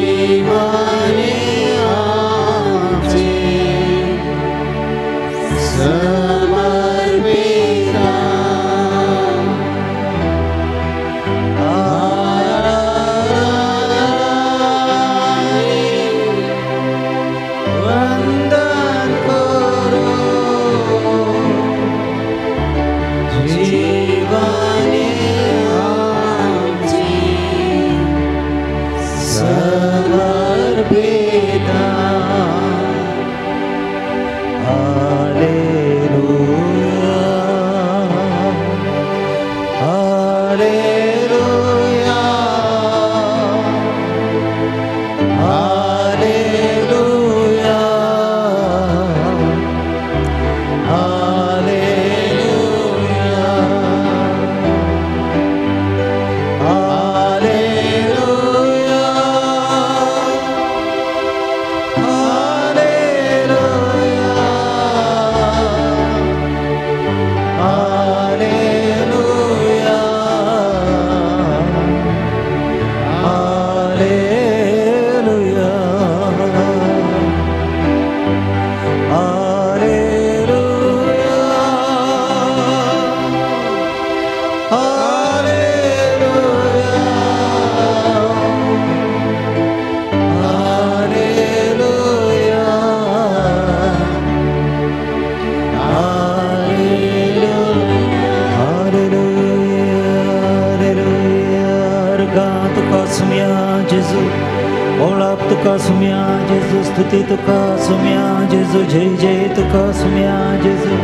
जीवने आमचे समर्पिता आराधना वंदन करो जीवने आमचे समर्पिता. Hallelujah hallelujah hallelujah hallelujah hallelujah hallelujah hallelujah hallelujah hallelujah hallelujah hallelujah hallelujah. अर्घा तुका सुम्या जेजू, ओळाप तुका सुम्या जेजू, स्तुती तुका सुम्या जेजू, जय जय तुका सुम्या जेजू,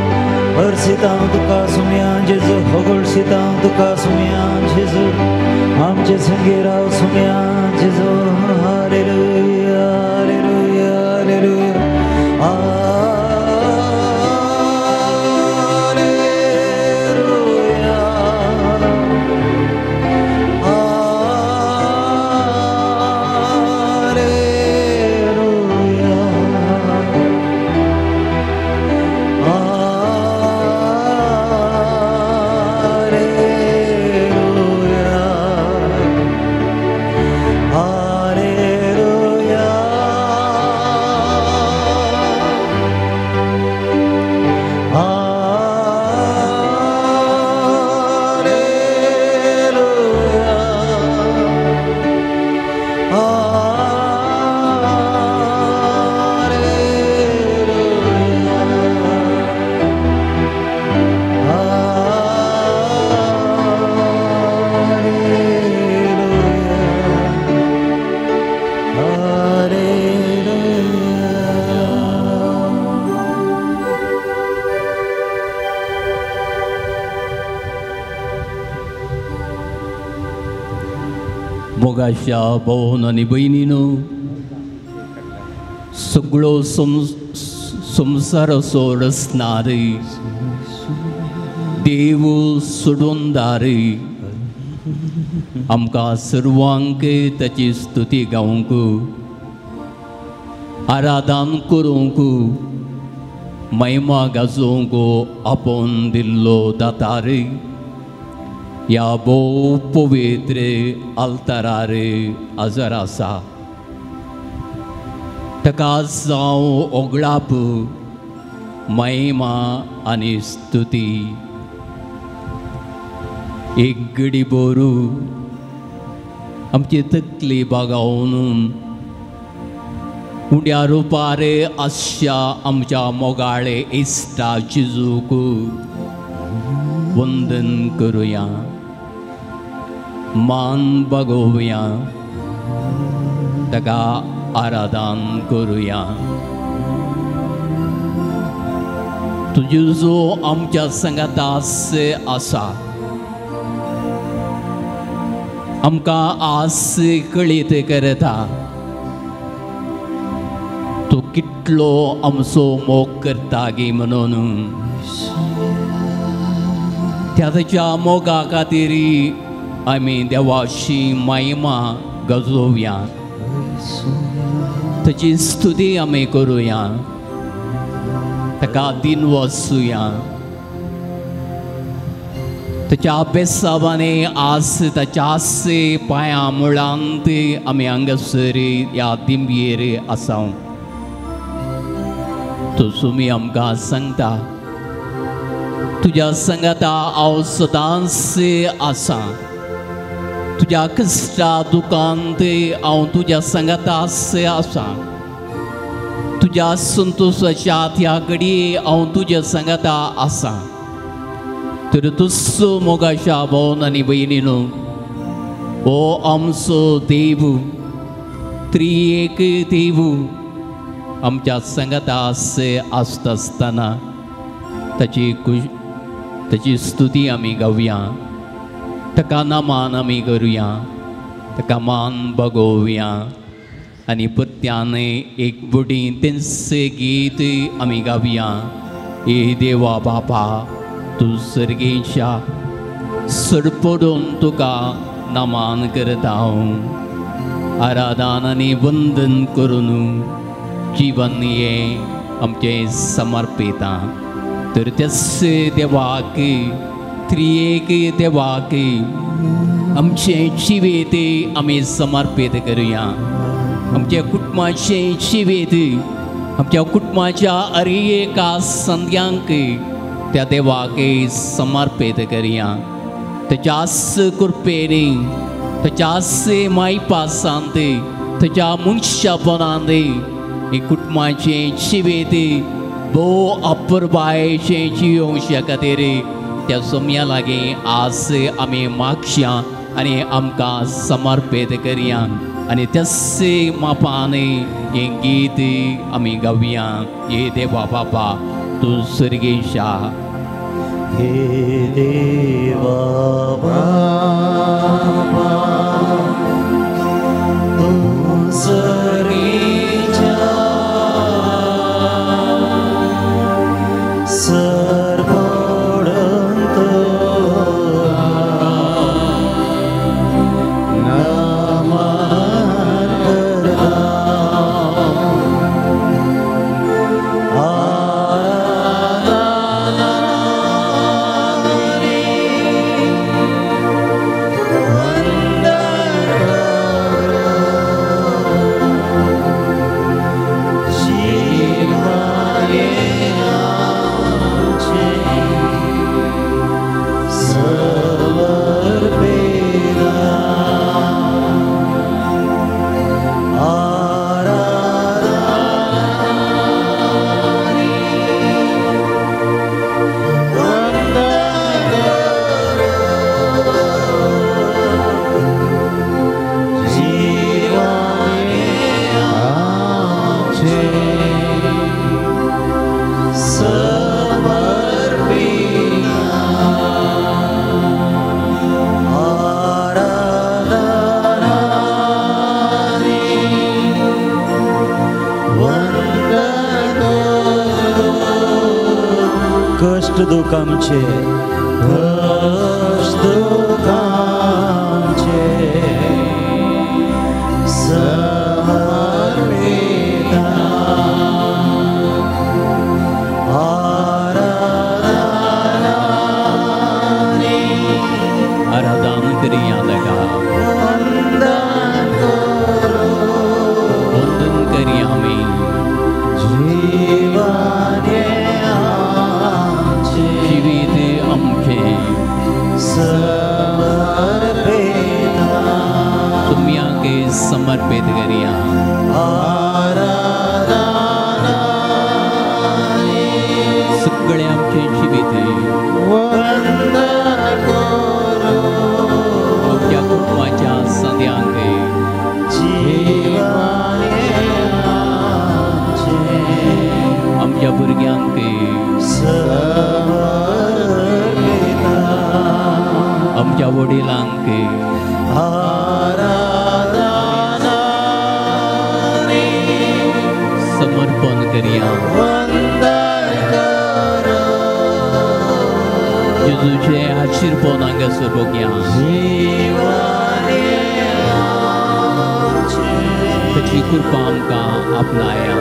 हर्षितां तुका सुम्या जेजू, होगळशितां तुका सुम्या जेजू, आमचे संगे राव सुम्या जेजू. Hallelujah hallelujah hallelujah hallelujah hallelujah hallelujah hallelujah. Hallelujah hallelujah hallelujah hallelujah. मोगाच्या भोवन आनी भयणीनो, सगळो संवसाराचो रचणार देव सोडूनदार आमकां सर्वांक ताची स्तुती गावंक, आराधन करूंक, महिमा गाजोवंक आपोवन दिल्लो दातार ह्या भोव पवित्र आल्तारार हजर आसा. ताका जावं ओगळाप, महिमा आनी स्तुती. एक गडी बोरू आमची तकली बागावन उंड्या रुपार आसच्या आमच्या मोगाळे इश्टा जेजूक वंदन करुया, मान बागोवया, ताका आराधन करुया. तुजो जो आमच्या संगातास आसा आमकां आस कळीत करता तूं कितलो आमचो मोग करता गी म्हणून. त्या ताच्या मोगा खातीर आमी देवाची महिमा गजोवया, ताची स्तुती आमी करुया, ताका दिन वसुया. ताच्या बेसावांनी आज ताच्या पांया मुळांत आमी हांगासर ह्या दिंबयेर आसा. तो सुमी आमकां सांगता, तुज्या सांगाता हांव सदांच आसा, तुज्या कश्टा दुकांत हांव तुज्या सांगाता आसा, तुज्या संतोशाच्या त्या घडये हांव तुज्या सांगाता आसा. तर तुजो मोगाच्या भोवन आनी भयणीनो, हो आमचो देव, त्रिएक देव आमच्या सांगाता आसता आसतना ताची ताची स्तुती आमी गावया, ताका नमान आमी करुया, ताका मान बगोवया आनी परत्यान एक बुडी तेंचें गीत आमी गावया. हे देवा बापा, तूं सर्गेच्या सरपडून तुका नमान करता हांव, आराधन आनी वंदन करून जीवन हें आमचें समर्पिता. तर त्याच देवाक, त्रिएक देवाक आमचें जिवीत आमी समर्पीत करुया, आमच्या कुटुंबाचें जिवीत, आमच्या कुटुंबाच्या हर एका संद्यांक त्या देवाक समर्पीत करुया. ताच्याच कृपेन, ताच्याच मायपासांत, ताच्या मनशापणांत हे कुटुंबाचें जिवीत भोव अपुरबायेचें जियोवच्या खातीर त्या सोम्या लागीं आज आमी मागया आनी आमकां समर्पीत करया आनी त्याच मापान हें गीत आमी गावया. हे देवा बापा, तूं सर्गेशा, हे देवा बापा, तूं सर्गेशा, कष्ट दुःख आमचे, कष्ट दुःख आमचे समर्पिता, आराधना आराधन करिया ताका, वंदन करो, वंदन करिया आमी, जीवन जिवीत आमचें समर्पिता, तुमयांक समर्पीत करिया. आराधना सगळें आमचें जिवीत वंदन करो, आमच्या कुटुंबाच्या सद्यांक, जीवन आमच्या भुरग्यांक, समर्पिता, आमच्या वडिलांक, आराधना समर्पण करिया. वंदन करो, जेजूचें आशिर्पण हांगासर बघया, जीवन ताची कृपा आमकां आपणाया.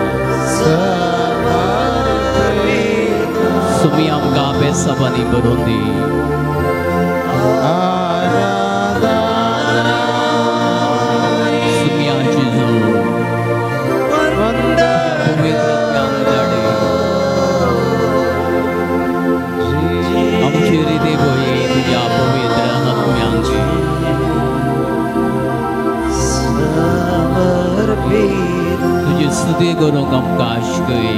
समर्पिता, तुमी आमकां बेसाबांनी बरोवन दी. आराधना सुम्या जेजू पवित्र आत्म्यान धाड आमचे हृदय भोये तुज्या पवित्र आत्म्यांची तुजी स्तुती करूंक आमकां शिकय.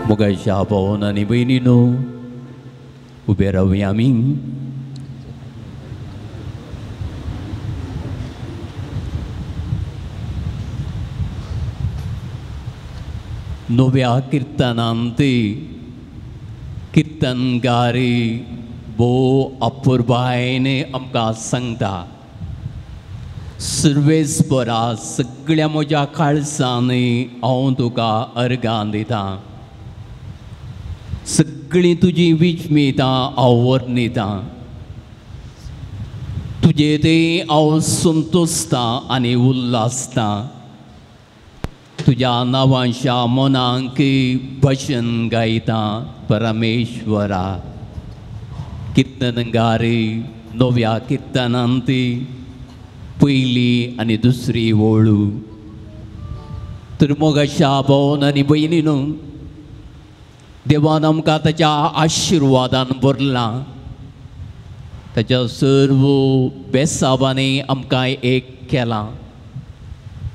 मोगाच्या भावन आनी भयणीनो उबे रावया आमी. नव्या किर्तनांत किर्तनगारी भोव अपुरबायेन आमकां सांगता, सर्वेस्परा सगळ्या म्हज्या काळजांनी हांव तुका अर्गां दितां, सगळीं तुजी विस्मितां हांव वर्णितां, तुजे ते हांव संतोशतां आनी उल्हासतां, तुज्या नांवाच्या मनाक भजन गायतां परमेश्वरा. किर्तनगारी नव्या किर्तनांत पयली आनी दुसरी वळू. तर मोगाच्या भावन आनी भयणीनो, देवान आमकां ताच्या आशिर्वादान भरलां, ताच्या सर्व बेसाबांनी आमकां एक केलां.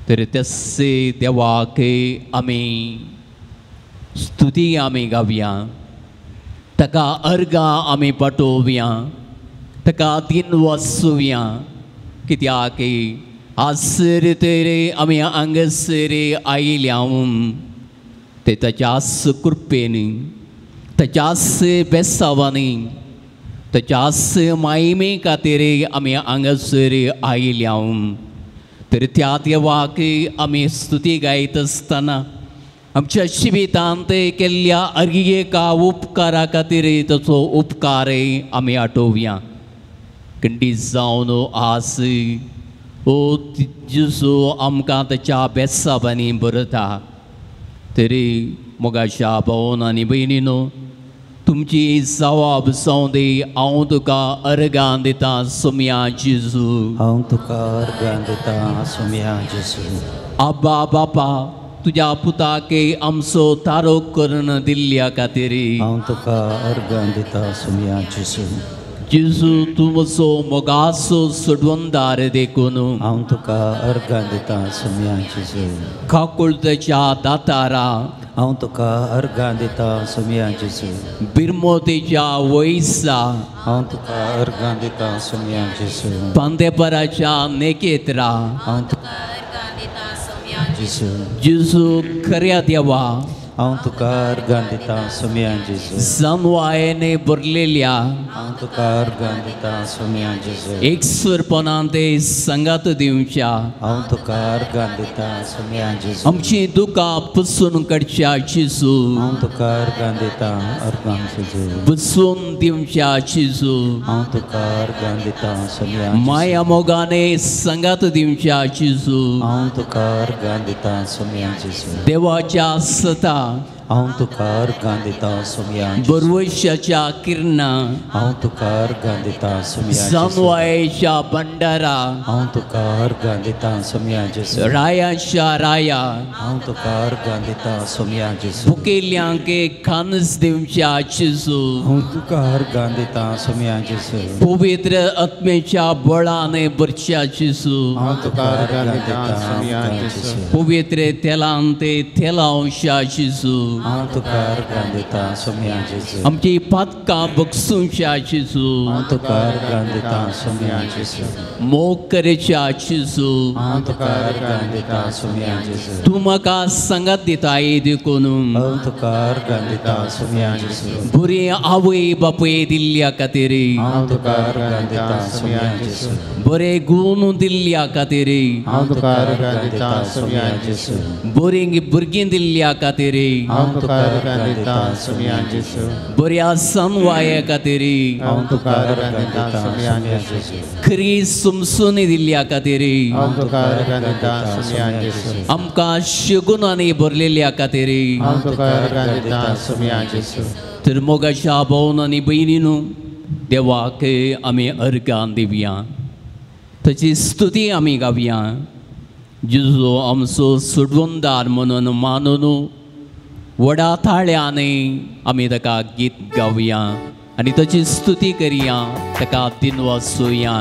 तर तशें देवाक आमी स्तुती आमी गावया, ताका अर्गां आमी पाठोवया, ताका दिनवासुया, कित्याक आसर तर आमी हांगासर आयल्या ते ताच्याच कृपेन, ताच्याच बेसावांनी, ताच्याच मायमे खातीर आमी हांगासर आयल्या. तर त्या देवाक आमी स्तुती गायत आसतना आमच्या जिवितांत केल्ल्या अर्गेका उपकारा खातीर ताचो उपकार आमी आठोवया. खंडीत जावन आस ओ जेजू आमकां ताच्या बेसाबांनी बरयता. तरी मोगाच्या भावन आनी भयणीनो, तुमची जवाब जावं दी, हांव तुका अर्गां दितां सोम्या जेजू, हांव तुका अर्गां दितां सोम्या जेजू. आबा बापा, तुज्या पुताक आमचो तारो करून दिल्ल्या खातीर हांव तुका अर्गां दितां सोम्या जेजू. जेजू तूं म्हजो मोगाचो सोडवणदार देखून हांव तुका अर्गां दितां सोम्या जेजू. काकुळतेच्या दातारा हांव तुका अर्गां दितां सोम्या जेजू. बिरमोतेच्या वयसा हांव तुका अर्गां दितां सोम्या जेजू. पांदेपराच्या नेकेत्रा हांव तुका अर्गां दितां सोम्या जेजू. जेजू खऱ्या देवा हांव तुका अर्गां दितां सोम्या जेजू. जानवायेने भरलेल्या हांव तुका अर्गां दितां सोम्या जेजू. एकसुरपणान ते संगात दिवच्या हांव तुका अर्गां दितां सोम्या जेजू. आमची दुकां पुसून काडच्या जेजू, हांव तुका अर्गां दितां अर्गां जेजू. पुसून दिवच्या जेजू, हांव तुका अर्गां दितां सोम्या. माया मोगाने संगात दिवच्या जेजू, हांव तुका अर्गां दितां सोम्या जेजू. देवाच्या सता हांव तुका अर्गां दिता सोमया बरवशाच्या किरणा हांव तुका अर्गां दिता सोमया जानवायेच्या भंडारा हांव तुका अर्गां दिता सोमया जेजू रायाच्या राया हांव तुका अर्गां दिता सोमया जेजू भुकेल्यांक खानस दिवच्या जेजू हांव तुका अर्गां दिता सोमया जेजू पवित्र आत्म्याच्या बळाने भरच्या जेजू हांव तुका अर्गां दिता सोमया जेजू पवित्र तेलान ते तेलावच्या जेजू हांव तुका अर्गां दिता सोमया जेजू आमची पातकां बगसूच्या जेजू हांव तुका अर्गां दिता सोमया जेजू मोग करच्या जेजू हांव तुका अर्गां दिता सोमया जेजू तूं म्हाका सांगात दिताय देखून हांव तुका अर्गां दिता सोमया जेजू बरी आवय बापूय दिल्ल्या खातीर हांव तुका अर्गां दिता सोमया जेजू बरे गुण दिल्ल्या खातीर हांव तुका अर्गां दिता सोमया जेजू बरी भुरगीं दिल्ल्या खातीर हांव तुका अर्गां दिता सोमया जेजू बऱ्या समवाया खातीर हांव तुका अर्गां दिता सोमया जेजू खरी समसुनी दिल्ल्या खातीर हांव तुका अर्गां दिता सोमया जेजू आमकां शगुनांनी भरलेल्या खातीर हांव तुका अर्गां दिता सोमया जेजू तर मोगाच्या भावन आनी भयणीनू देवाक आमी अर्गां दिवया ताची स्तुती आमी गावया जेजू आमचो सोडवणदार म्हणून मानून व्हडा थाळ्यांनी आमी ताका गीत गावया आनी ताची स्तुती करया ताका दिनवासुया.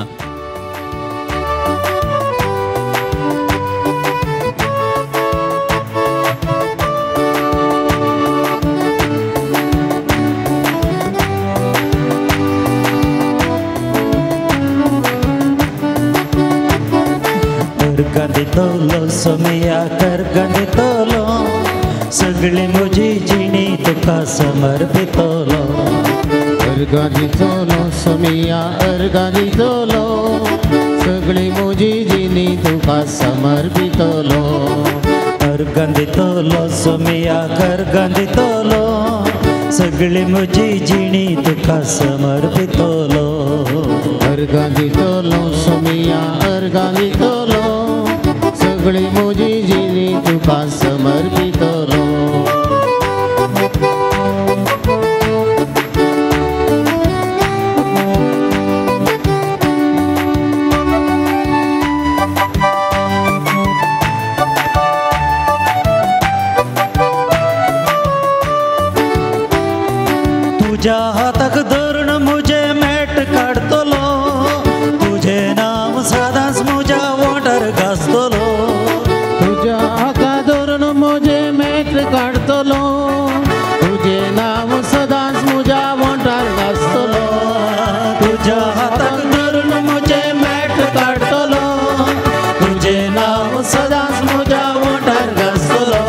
अर्गां दितलो सोमया अर्गां दितलो सगळी म्हजी जिणी तुका समर्पितलो अर्गां दितलो सोमया अर्गां दितलो सगळी म्हजी जिणी तुका समर्पितलो अर्गां दितलो सोमया अर्गां दितलो सगळी म्हजी जिणी तुका समर्पितलो अर्गां दितलो सोमया अर्गां दितलो सगळी म्हजी जिणी तुका समर्पितलो. तुझ्या हाताक धरून म्हजें मेट काडटलो तुजें नांव सदांच म्हज्या वोंठार गाजतलो तुझ्या हाता धरून म्हजें मेट काडटलो तुजें नांव सदांच म्हज्या वोंठार गाजतलो तुझ्या हाताक धरून म्हजें मेट काडटलो तुजें नांव सदांच म्हज्या वोंठार गाजतलो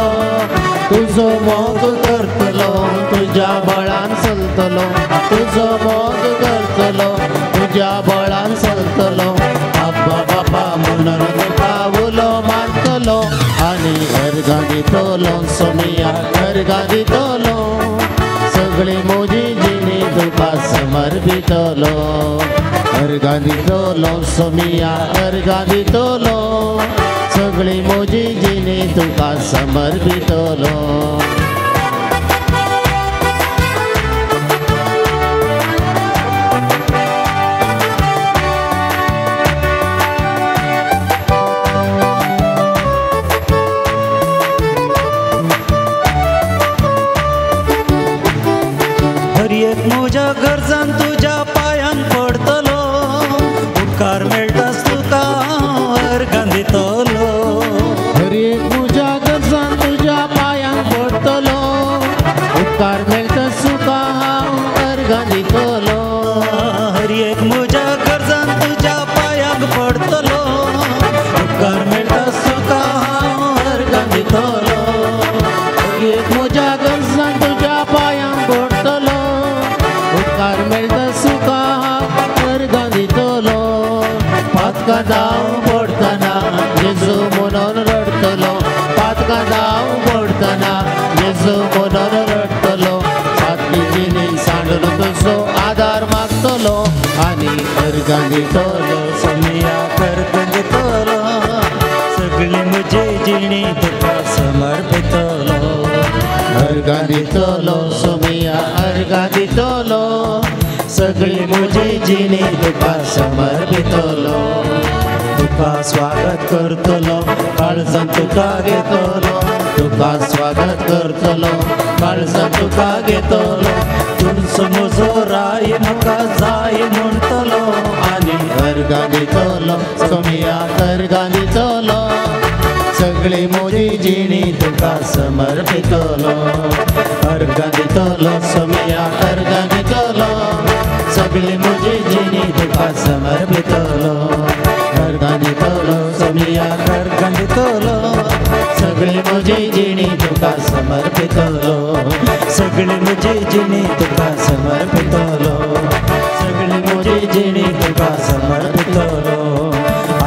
तुजो मोग करतलो तुज्या बळान चलतलो तुजो मोग करतलो तुज्या बळान चलतलो बाबा बाबा म्हणून तुका उलो मारतलो आनी अर्गां दितलो सोमया अर्गां दितलो सगळी म्हजी जिणी तुका समर्पितलो अर्गां दितलो सोमया अर्गां दितलो सगळी म्हजी जिणी तुका समर्पितलो. हर एक म्हज्या गरजान तुज्या पांयांक पडटलो उपकार मेळटाच तुका हांव अर्गां दितलो हर एक म्हज्या गरजान तुज्या पांयांक पडटलो उपकार मेळटाच तुका हांव अर्गां दितलो हर एक म्हज्या गरजान तुज्या पांयांक पडटलो उपकार मेळटाच तुका हांव अर्गां दितलो हर एक म्हज्या गरजान तुज्या पांयांक पडटलो उपकार मेळटा तुका हांव अर्गां दितलो पातकां जावं पडटना जेजू म्हणून रडटलो पातकां जावं पडटना जेजू म्हणून रडटलो सातली जिणी सांडून तुजो आदार मागतलो आनी अर्गां दितलो सोमया अर्गां दितलो सगळी म्हजी जिणी तुका समर्पितलो. अर्गां दितलो सोमिया अर्गां दितलो सगळी म्हजी जिणी तुका समर्पितलो तुका स्वागत करतलो काळजान तुका घेतलो तुका स्वागत करतलो काळजान तुका घेतलो तुमचो म्हजो राय म्हाका जाय म्हणटलो आनी अर्गां दितलो सोमिया अर्गां दितलो सगळी म्हजी जिणी तुका समर्पितलो अर्गां दितलो सोमिया अर्गां दितलो सगळी म्हजी जिणी तुका समर्पितलो अर्गां दितलो सोमिया अर्गां दितलो सगळी म्हजी जिणी तुका समर्पितलो सगळी म्हजी जिणी तुका समर्पितलो सगळी म्हजी जिणी तुका समर्पितलो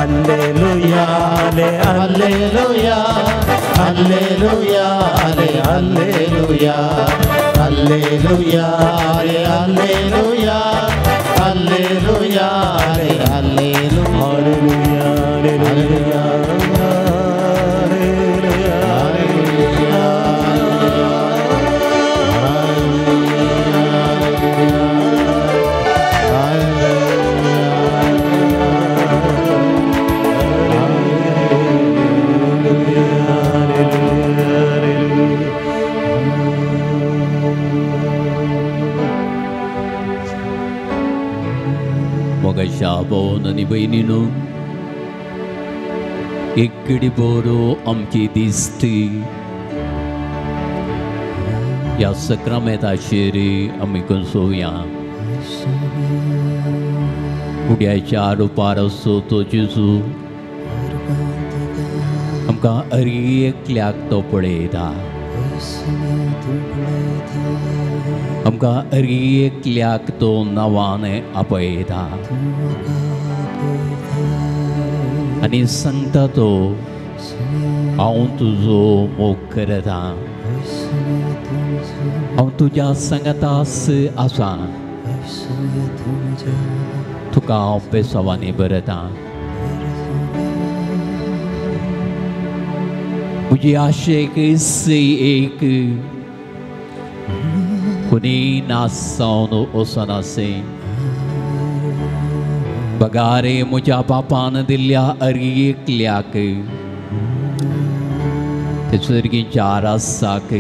Alleluia, alleluia, alleluia, alleluia, alleluia, alleluia, alleluia, alleluia, alleluia. भोवन आनी भयणीनो एक घडी बरो आमची दिश्टी ह्या सक्रामेताचेर आमी कंसोवया. उड्याच्या रुपार असो तो जेजू आमकां अरेकल्याक तो पळयता, आमकां अरेकल्याक तो नांवान आपयता आनी सांगता तो हांव तुजो मोग करता, हांव तुज्या सांगातास आसा, तुका हांव पेसावांनी बरयता. म्हजी आशेक एक कोणी नासावन वचनासें बगारे म्हज्या बापान दिल्ल्या अरेकल्याक ते सर्गीच्या आसाक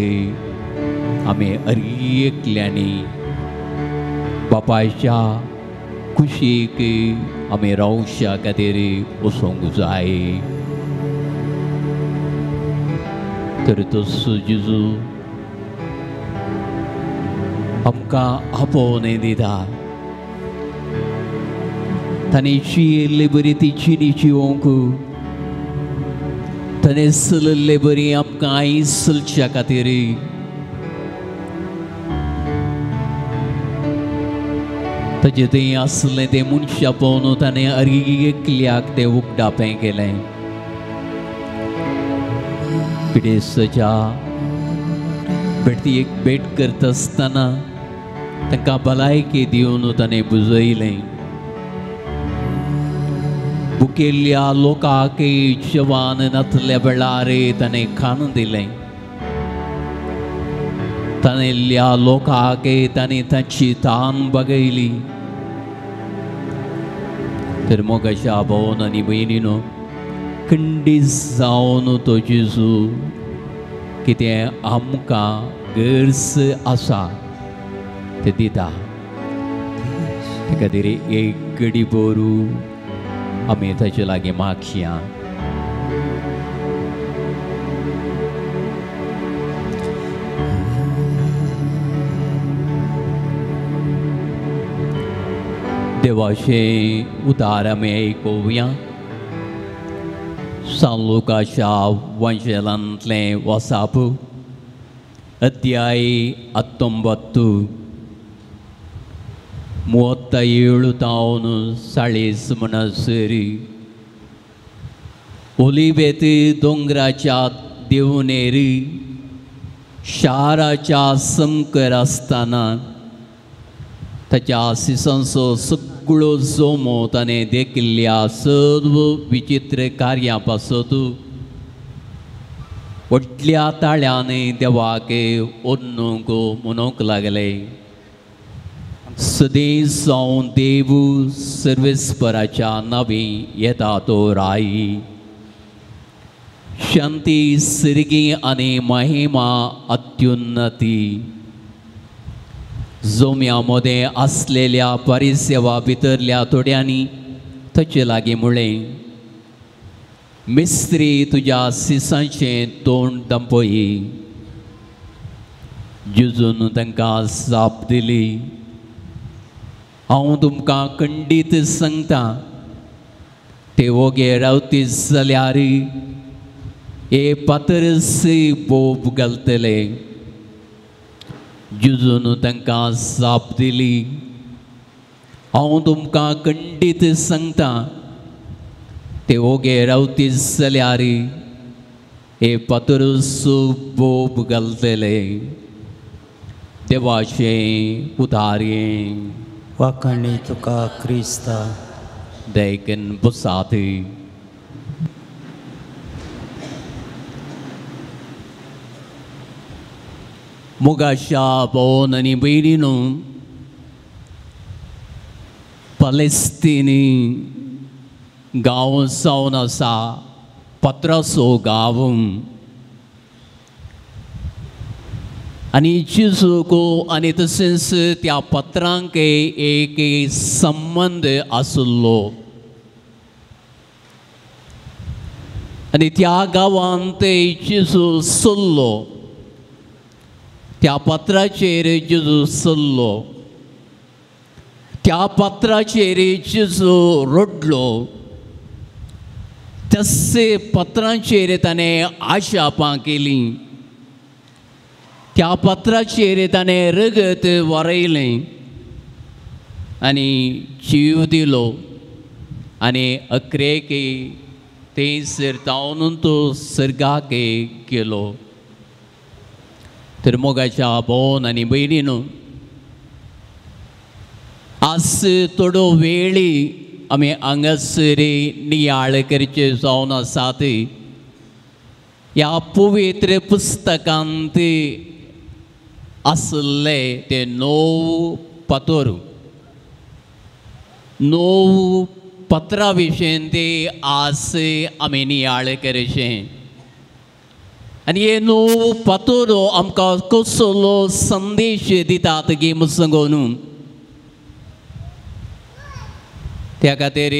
आमी अरेकल्यांनी बापायच्या कुशीक आमी रावच्या खातीर वचूंक जाय. तर तो जेजू आमकां आपोवणें दिता. ताणें जियेल्ले बरी ती जिणी जिवंक, ताणें चलल्ले बरी आमकां आयज चलच्या खातीर. ताजें थंय आसलें तें मनशां पळोवन ताणें अरेकल्याक तें उगडापें केलें. पिडेस्ताच्या भेटी एक भेट करता आसतना तांकां भलायकी दिवन ताणें बुजयलें. भुकेल्ल्या लोकांक जेवण नातल्या वेळार ताणें खाण दिलें. ताणेल्या लोकांक ताणें तांची तान बगयली. तर मोगाच्या भोवन आनी भयणीनो खंडीत जावन तो जेजू कितें आमकां गरज आसा तें दिता. ते खातीर एक घडी बरू आमी ताचे लागीं मागया. देवाचें उतार आमी आयकुया. सान लुकाच्या वंशेलांतलें वसाप अध्याय 19 37 तावन 40 म्हणसर ओलिवेत दोंगराच्या देवनेर शाराच्या समकर आसतना ताच्या सिसांचो सगळो जोमो ताणें देखिल्ल्या सर्व विचित्र कार्यां पासत व्हडल्या ताळ्यान देवाक ओन्नूंक म्हणूंक लागले, सदें जावन देव सर्वेस्पराच्या नांवी येता तो राय। शांती सिरगी आनी महिमा अत्युन्नती। जोम्या मदें आसलेल्या परिसेवा भितरल्या थोड्यांनी ताचे लागीं म्हळें, मिस्त्री तुज्या सिसांचें तोंड दंपय। जेजून तांकां जाप दिली, हांव तुमकां खंडीत सांगता, ते वोगे रावती जाल्यार हे पातरस बोब घालतले। जेजून तांकां जाप दिली, हांव तुमकां खंडीत सांगता, ते वोगे रावती जाल्यार हे पातरस बोब घालतले। देवाचें उदारें वाखाणी तुका क्रिस्ता। देखून बसात। मोगाच्या भोवन आनी भयणीनो, पलेस्तिनी गांव जावन आसा पत्रासो गांव आनी जेजूक आनी तशेंच त्या पत्रांक एक संबंद आशिल्लो आनी त्या गांवांत जेजू चल्लो, त्या पत्राचेर जेजू चल्लो, त्या पत्राचेर जेजू रडलो, तशे पत्रांचेर ताणें आशापां केली, त्या पत्राचेर ताणें रगत वरयलें आनी जीव दिलो आनी अकरेक थंयसर जावन तो सर्गाक गेलो। तर मोगाच्या भोवन आनी भयणीनो, आज थोडो वेळी आमी हांगासर नियाळ करचे जावन आसात। ह्या पवित्र पुस्तकांत आसले ते 9 पत्र, 9 पत्रां विशीं ते आज आमी नियाळ करचें आनी हे 9 पत्र आमकां कसलो संदेश दितात गे म्हूण सांगून त्या खातीर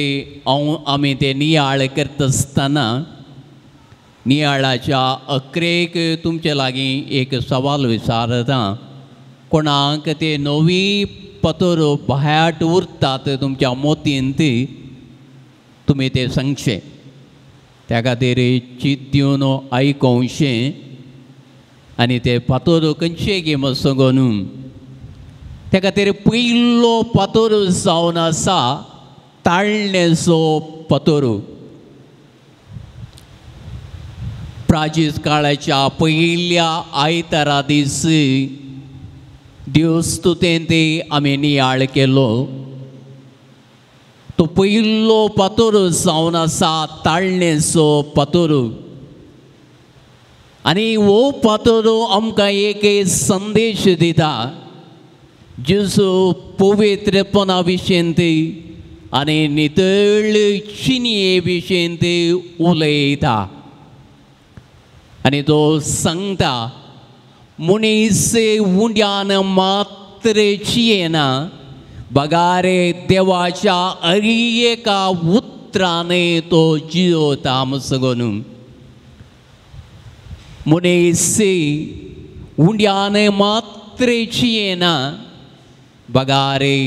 हांव आमी ते नियाळ करता आसतना नियाळाच्या अकरेक तुमचे लागीं एक सवाल विचारता, कोणाक ते 9 पत्र भायाट उरतात तुमच्या मोतींत तुमी ते सांगचें। त्या खातीर चीत दिवन आयकोवचें आनी ते पत्र खंयचे गे म्हूण सांगून त्या खातीर पयलो पत्र जावन आसा ताळणेचो पत्र। प्राचीन काळाच्या पयल्या आयतारा दीस देवस्तुतेंत आमी नियाळ केलो। तो पयलो पत्र जावन आसा ताळणेचो पत्र आनी हो पत्र आमकां एक संदेश दिता, जेजू पवित्रपणा विशीं आनी नितळ चिनये विशीं उलयता आनी तो सांगता, मनीस उंड्यान मात्र चियेना बगारे देवाच्या अरी एका उतराने तो जियोता म्हूण सांगून। मनीस उंड्यान मात्र चियेना बगारे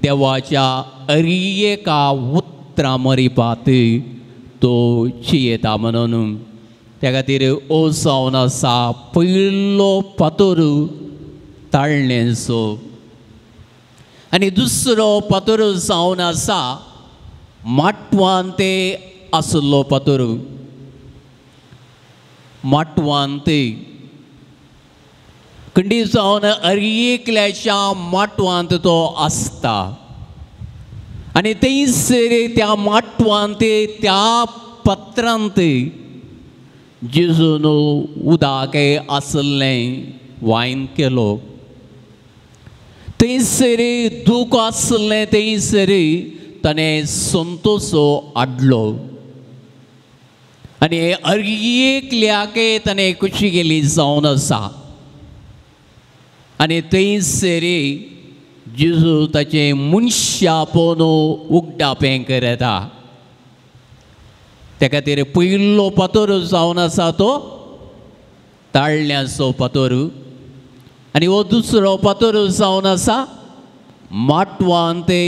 देवाच्या अरी एका उतरा मरिपात तो चियेता म्हणून। त्या खातीर ओ जावन आसा पयलो पत्र ताळणेचो आनी दुसरो पत्र जावन आसा माटवांत आसलो पत्र। माटवांत खंडी जावन अरी एकल्याच्या माटवांत तो आसता आनी थंयसर त्या माटवांत त्या पत्रांत जेजून उदक आसलें वायन केलो. थंयसर दूख आसलें थंयसर ताणें संतोसो हाडलो आनी अरयेकल्याक ताणें खुशी केली जावन आसा. आनी थंयसर जेजू ताचें मनशापण उगडापें करता. त्या खातीर पयलो पातोर जावन आसा तो ताळ्यांचो पातोर आनी हो दुसरो पातोर जावन आसा माटवान ते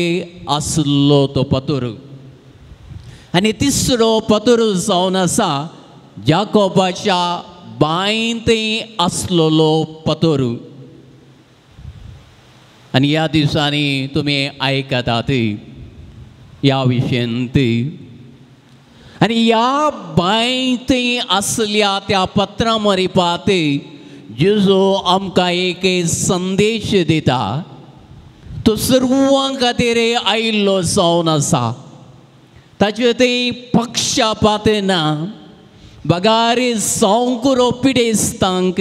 आसलो तो पातोर आनी तिसरो पातोर जावन आसा जाकोबाच्या बांयत आसलेलो पातोर. आनी ह्या दिसांनी तुमी आयकतात ह्या विशयांत. आनी ह्या बांयत आसल्या त्या पत्रां मरिपात जेजू आमकां एक संदेश दिता. तो सर्वां खातीर आयिल्लो जावन आसा. ताचे थंय पक्षपात ना, बगार जावंक पुरो पिडेस्तांक,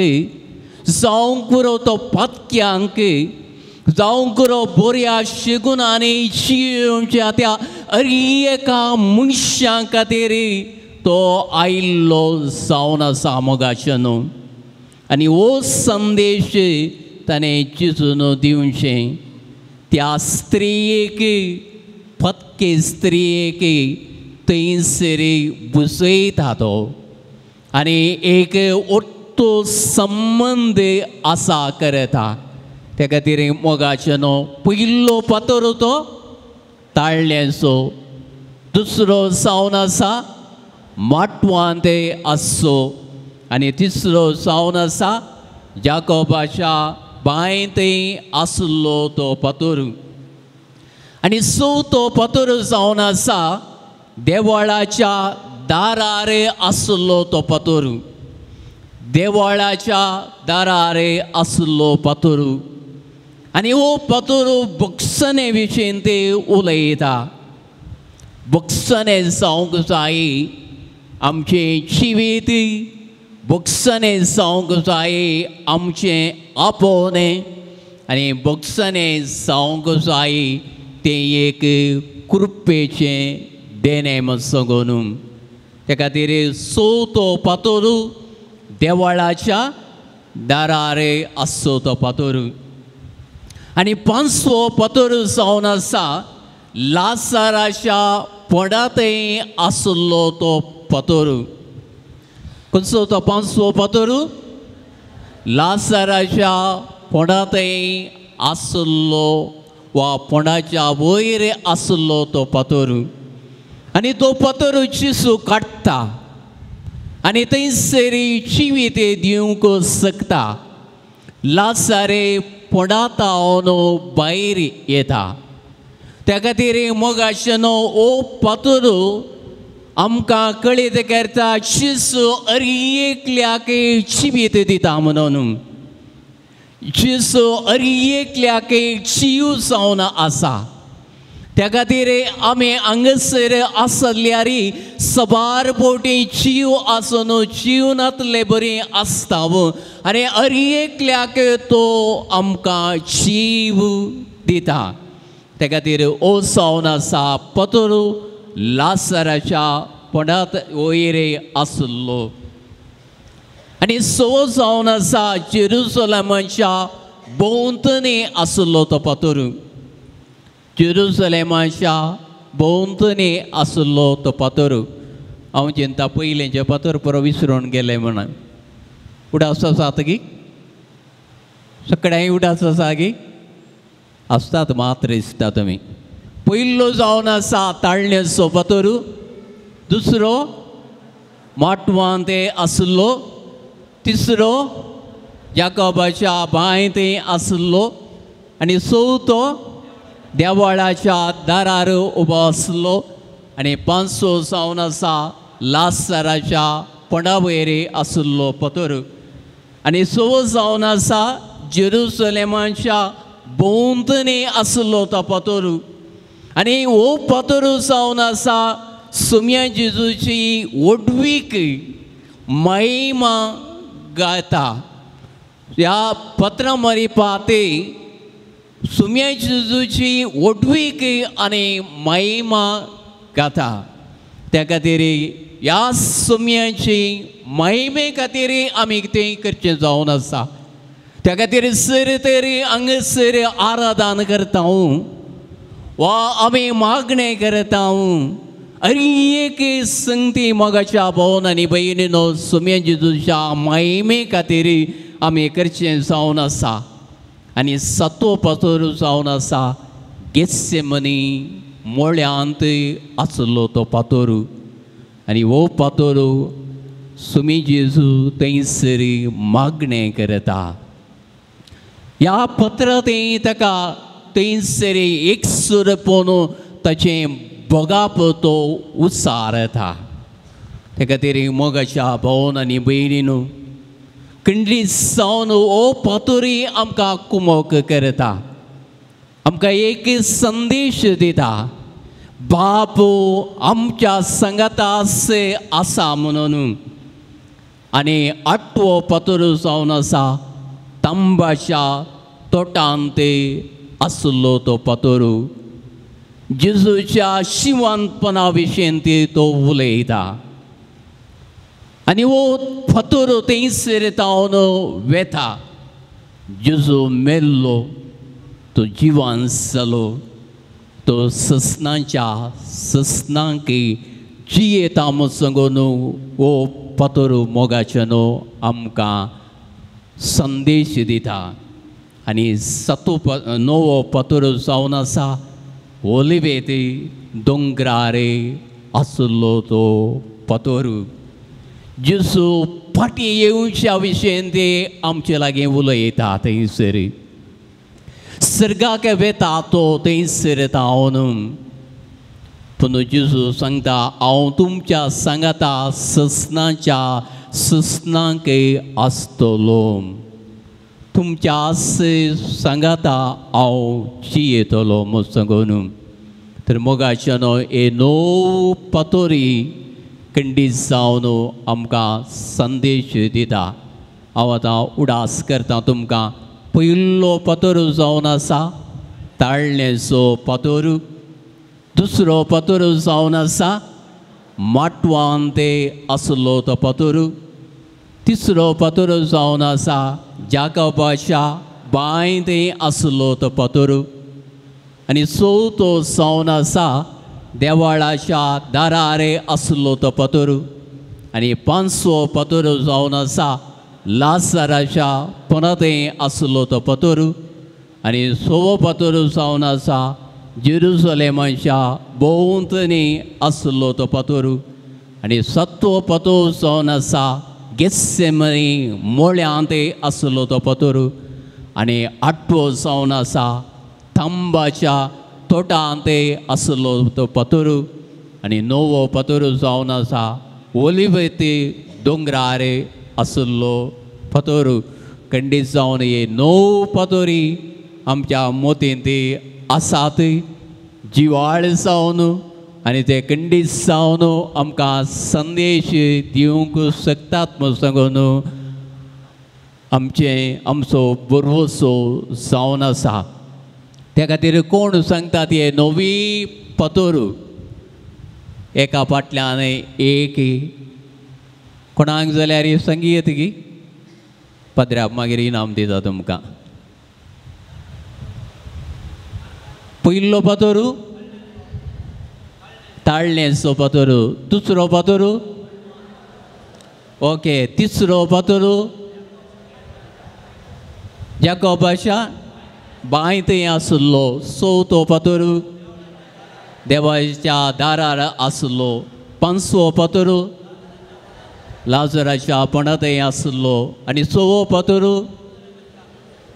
जावंक पुरो तो पातक्यांक, जावंक पुरो बऱ्या शिगुणांनी जियोवच्या त्या अरेका मनशां खातीर तो आयिल्लो जावन आसा मोगाचें न्हू. आनी हो संदेश ताणें जेजून दिवचें त्या स्त्रियेक, पत्के स्त्रियेक थंयसर बुजयता तो आनी एक ओट्टो संबंद आसा करता. त्या खातीर मोगाचें न्हू पयलो पातोर तो ताळ्यांचो, दुसरो जावन आसा माटवान ते आसचो आनी तिसरो जावन आसा जाकोबाच्या बांयत आसलो तो पातोर आनी चवथो पातोर जावन आसा देवळाच्या दारार आसलो तो पातोर, देवळाच्या दारार आसलो पातोर. आनी हो पातोर भक्षणे विशीं ते उलयता. भक्षणे जावंक जाय आमचें जिवीत, भक्षणे जावंक जाय आमचें आपोवणें आनी भक्षणे जावंक जाय तें एक कृपेचें देणें म्हण सांगून. त्या खातीर चवथो पातोर देवळाच्या दारार आसचो तो पातोर आनी पांचवो पातोर जावन आसा लासाराच्या पोडांतय आसलो तो पातोर. खंयचो तो पांचवो पातोर? लासाराच्या पोडांतय आसलो वा पोंडाच्या वयर आसलो तो पातोर आनी तो पातोर जेजू काडटा आनी थंयसर जिवीत दिवंक शकता. लासारे पोंडांत भायर येता. त्या खातीर मोगाचें न्हू हो पातोर आमकां कळीत करता जेजू अरयेकल्याक जिवीत दिता म्हणून. जेजू अरयेकल्याक जीव जावन आसा. त्या खातीर आमी हांगासर आसल्यार सबार पोटी जीव आसून जीव नातले बरी आसता आनी अरयेकल्याक तो आमकां जीव दिता. त्या खातीर ओ जावन आसा पातोर लासाराच्या पोंडांत वयर आसलो आनी सो जावन आसा जेरुसलेमाच्या भोंवतणी आसलो तो पातोर, जेरुसलेमाच्या भोंवतणी आसलो तो पातोर. हांव चिंता पयलेंचे पातोर पुरो विसरून गेलें म्हणून. उडास आसा गी सगळ्यांय उडास आसा गी आसतात मात्र दिसता तुमी. पयलो जावन आसा ताळण्याचो पातोर, दुसरो माटवान ते आसलो, तिसरो जाकोबाच्या बांयत आसलो आनी चवथो देवळाच्या दारार उबो आसलो आनी पांचवो जावन आसा लासाराच्या पोंडा वयर आसलो पातोर आनी सवो जावन आसा जेरुसलेमाच्या भोंवतणी आसलो तो पातोर. आनी हो पातोर जावन आसा सुम्या जेजूची व्हडवीक, महिमा गाता. ह्या पत्रां मरिपाते सुम्या जेजूची व्हडवीक आनी महिमा गाता. त्या खातीर ह्या सुम्याची महिमे खातीर आमी तें करचें जावन आसा. त्या खातीर सर तरी हांगासर आराधन करता वा आमी मागणें करता. अरे एक संगती मोगाच्या भोवन आनी भयणीनो सुम्या जेजूच्या महिमे खातीर आमी करचें जावन आसा. आनी सातवो पातोर जावन आसा गेत्सेमनी मोळ्यांत आसलो तो पातोर. आनी हो पातोर सुमी जेजू थंयसर मागणें करता. ह्या पत्रांत ताका थंयसर एकसुर पोवन ताचें भोगाप तो उसारता. त्या खातीर मोगाच्या भोवन आनी भयणीनू किंडली जावन हो पातोरी आमकां कुमोक करता, आमकां एक संदेश दिता, बाप आमच्या सांगाता आसा म्हणून. आनी आठवो पातोर जावन आसा तांबाच्या तोटांत आसलो तो पातोर. जेजूच्या शिवानपणा विशीं तो उलयता. आनी हो फातोर थंयसर तावन वेता. जेजू मेल्लो तो जिवान जालो, तो ससनाच्या ससनांक जियेता म्हूण सांगून हो फातोर मोगाचें न्हू आमकां संदेश दिता. आनी सातो णवो फातोर जावन आसा ओलिवेत दोंगरार आसलो तो फातोर. जेजू फाटीं येवच्या विशयन ते आमचे लागीं उलयता. थंयसर सर्गाक वेता तो थंयसर तावन पूण जेजू सांगता हांव तुमच्या सांगाता ससनाच्या ससनांक आसतलो, तुमच्या सांगाता हांव जियेतलो म्हूण सांगून. तर मोगाच्या न्हू हे णव पातोरी खंडीत जावन आमकां संदेश दिता. हांव आतां उडास करता तुमकां. पयलो पातोर जावन आसा ताळणेचो पातोर, दुसरो पातोर जावन आसा माटवान ते आसलो तो पातोर, तिसरो पातोर जावन आसा जाकबाच्या बांय ते आसलो तो पातोर, आनी चवथो जावन आसा देवाळाच्या दारार आसलो तो पातोर, आनी पांचवो पातोर जावन आसा लासाराच्या पनाथंय आसलो तो पातोर, आनी सवो पातोर जावन आसा जेरुसलेमाच्या भोंवतणी आसलो तो पातोर, आनी सातवो पातोर जावन आसा गेत्सेमनी मोळ्यांत आसलो तो पातोर, आनी आठवो जावन आसा तांबाच्या तोटांत आसलो तो पातोर, आनी णवो पातोर जावन आसा ओलिवती दोंगरार आसलो फातोर. खंडीत जावन हे णव फातोरी आमच्या मोतींत आसात जिवाळ जावन आनी ते खंडीत जावन आमकां संदेश दिवंक शकतात म्हूण सांगून आमचें आमचो भरवसो जावन आसा. त्या खातीर कोण सांगता ते नवी फातोर एका फाटल्यान एक कोणाक जाल्यार सांगयत की पदराक मागीर इनाम दिता तुमकां. पयलो फातोर ताळणेचो फातोर, दुसरो फातोर ओके, तिसरो फातोर जाकोबाच्या बांय थंय आसलो, चवथो फातोर देवाच्या दारार आसलो, पांचवो फातोर लाजराच्या पणाथंय आसलो, आनी सवो फातोर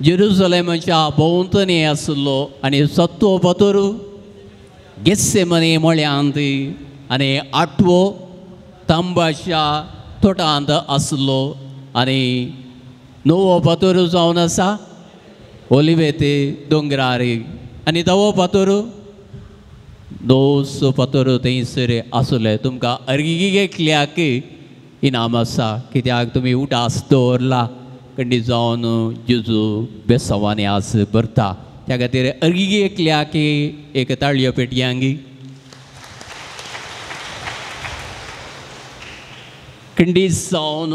जेरुसलेमाच्या भोंवतणी आसलो, आनी सातवो फातोर गेत्सेमनी मळ्यांत, आनी आठवो तांबाच्या तोटांत आसलो, आनी णवो फातोर जावन आसा ओलिवेते दोंगरार, आनी धवो फातोर दोस फातोर थंयसर आसले. तुमकां अर्गिकेतल्याक इनाम आसा कित्याक तुमी उडास दवरला कंडी जावन जेजू बेसांवांनी आज भरता. त्या खातीर अर्गी एकल्याक एक ताळयो पेटयांगी कंडी जावन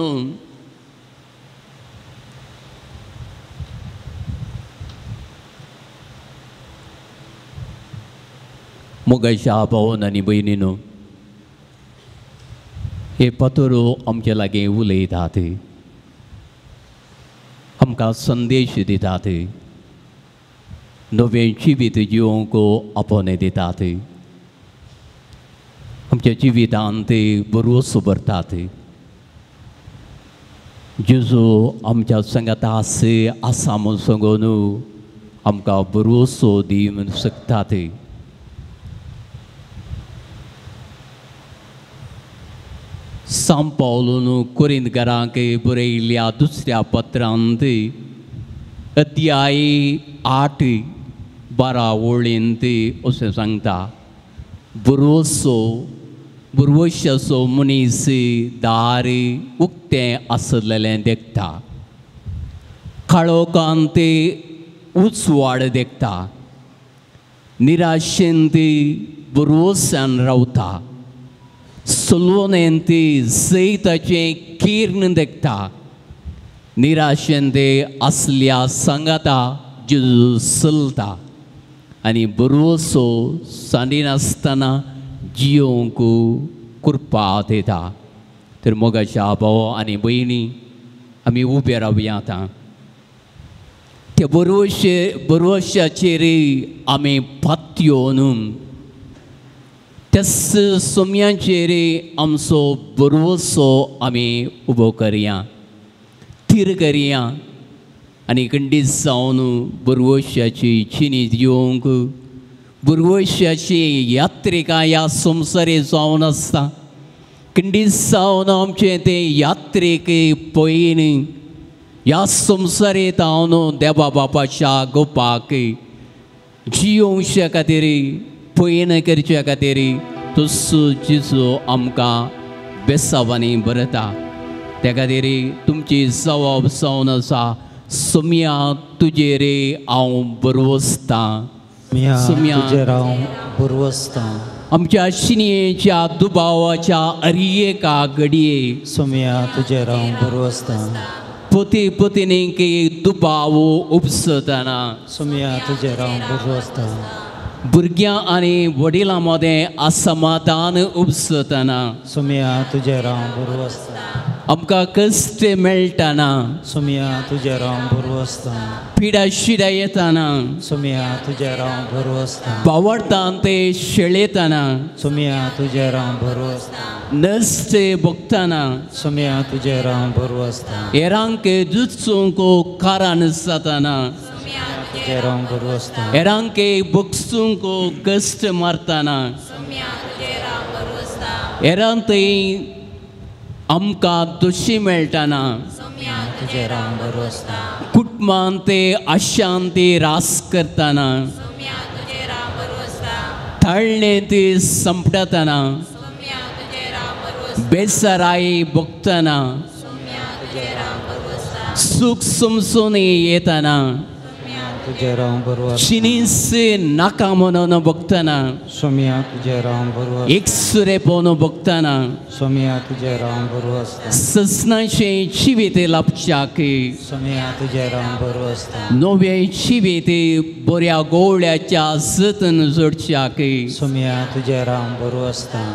मोगाच्या भावन आनी भयणीनो, हे पत्रो आमचे लागीं उलयतात, आमकां संदेश दितात, नवें जिवीत जिवंक आपोवणें दितात, आमच्या जिवितांत भरवंसो भरतात. जेजू आमच्या सांगाता आसा म्हूण सांगून आमकां भरवंसो दी म्हूण शकतात. सांत पावलून कोरिंतकारांक बरयल्ल्या दुसऱ्या पत्रांत अध्याय 8 12 वळींत अशें सांगता, भरवंसो भरवंशाचो मनीस दार उक्तें आसलेलें देखता, काळोखांत उजवाड देखता, निराशेंत भरवंशान रावता, सलोनेंत जैताचें किर्ण देखता, निराशेंत आसल्या सांगाता जेजू चलता आनी भरवंसो सांडिनासतना जियोंक कृपा दिता. तर मोगाच्या भाव आनी भयणी, आमी उबे रावया आतां. त्या भरवंशाचेर आमी पातयेवन त्याच सोम्यांचेर आमचो भरवंसो आमी उबो करया, थीर करया आनी खंडीत जावन भरवंशाची चिनी दिवंक भरवंशाची यात्रिका ह्या संवसारे जावन आसता. खंडीत जावन आमचें तें यात्रेक पयन ह्या संवसारेंत हांव देवा बापाच्या गोपाक जियोवच्या खातीर पयन करच्या खातीर तसो जेजू आमकां बेसांवांनी बरयता. त्या खातीर तुमची जबाब जावन आसा, सोम्या तुजेर हांव भरवसतां, सोम्या तुजेर हांव भरवसतां. आमच्या शिनयेच्या दुबावाच्या अरियेका घडये सोम्या तुजेर हांव भरवसतां. पती पत्नीक दुबाव उपसतना सोम्या तुजेर हांव भरवसतां. भुरग्यां आनी वडिलां मदें असमाधान उपसतना सोम्या तुजेर हांव भरवसतां. आमकां कश्ट मेळटना सोम्या तुजेर हांव भरवसतां. पिडा शिडा येतना सोम्या तुजेर हांव भरवसतां. बावडतान ते शेळयतना सोम्या तुजेर हांव भरवसतां. नश्ट भोगतना सोम्या तुजेर हांव भरवसतां. हेरांक दुचूंक कारण जातना तुजेर हांव भरवसतां. हेरांक भोगसूंक कश्ट मारतना हेरांतय आमकां दोशी मेळटना तुजेर हांव भरवसतां. कुटुंबांत ते अशांती रास करतना ताळणें ती संपटतना बेसराय भोगतना सूख समजून येतना तुजेर हांव भरवसतां. चिनीस नाका म्हणून भोगतना सोम्या तुजेर हांव भरवसतां. एकसुरेपण भोगतना सोम्या तुजेर हांव भरवसतां. ससनाचें जिवीत लाभच्याक सोम्या तुजेर हांव भरवसतां. नवें जिवीत बऱ्या गोवळ्याच्या जतन जोडच्याक सोम्या तुजेर हांव भरवसतां.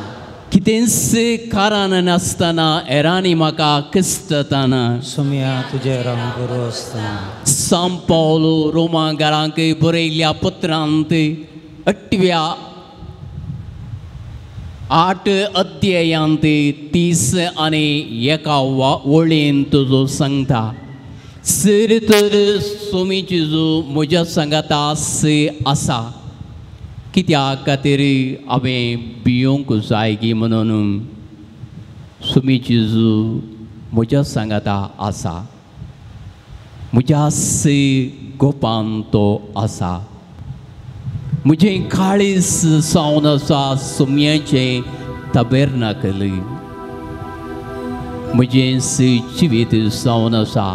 कितेंच कारण नासतना हेरांनी म्हाका कश्टतना सोम्या तुजेर हांव भरवसतां. सांत पावल रोमांकारांक बरयल्ल्या पत्रांत 8 अध्यायांत 30 आनी 1 वळीन तुजो सांगता, सर तर सोमी जेजू म्हज्या सांगाता आसा, कित्याक खातीर हांवें भियोंक जाय गी म्हणून सोमी जेजू म्हज्या सांगाता आसा, म्हज्या गोपान तो आसा, म्हजें काळीज जावन आसा सोम्याचें तबेरनाकल. म्हजें जिवीत जावन आसा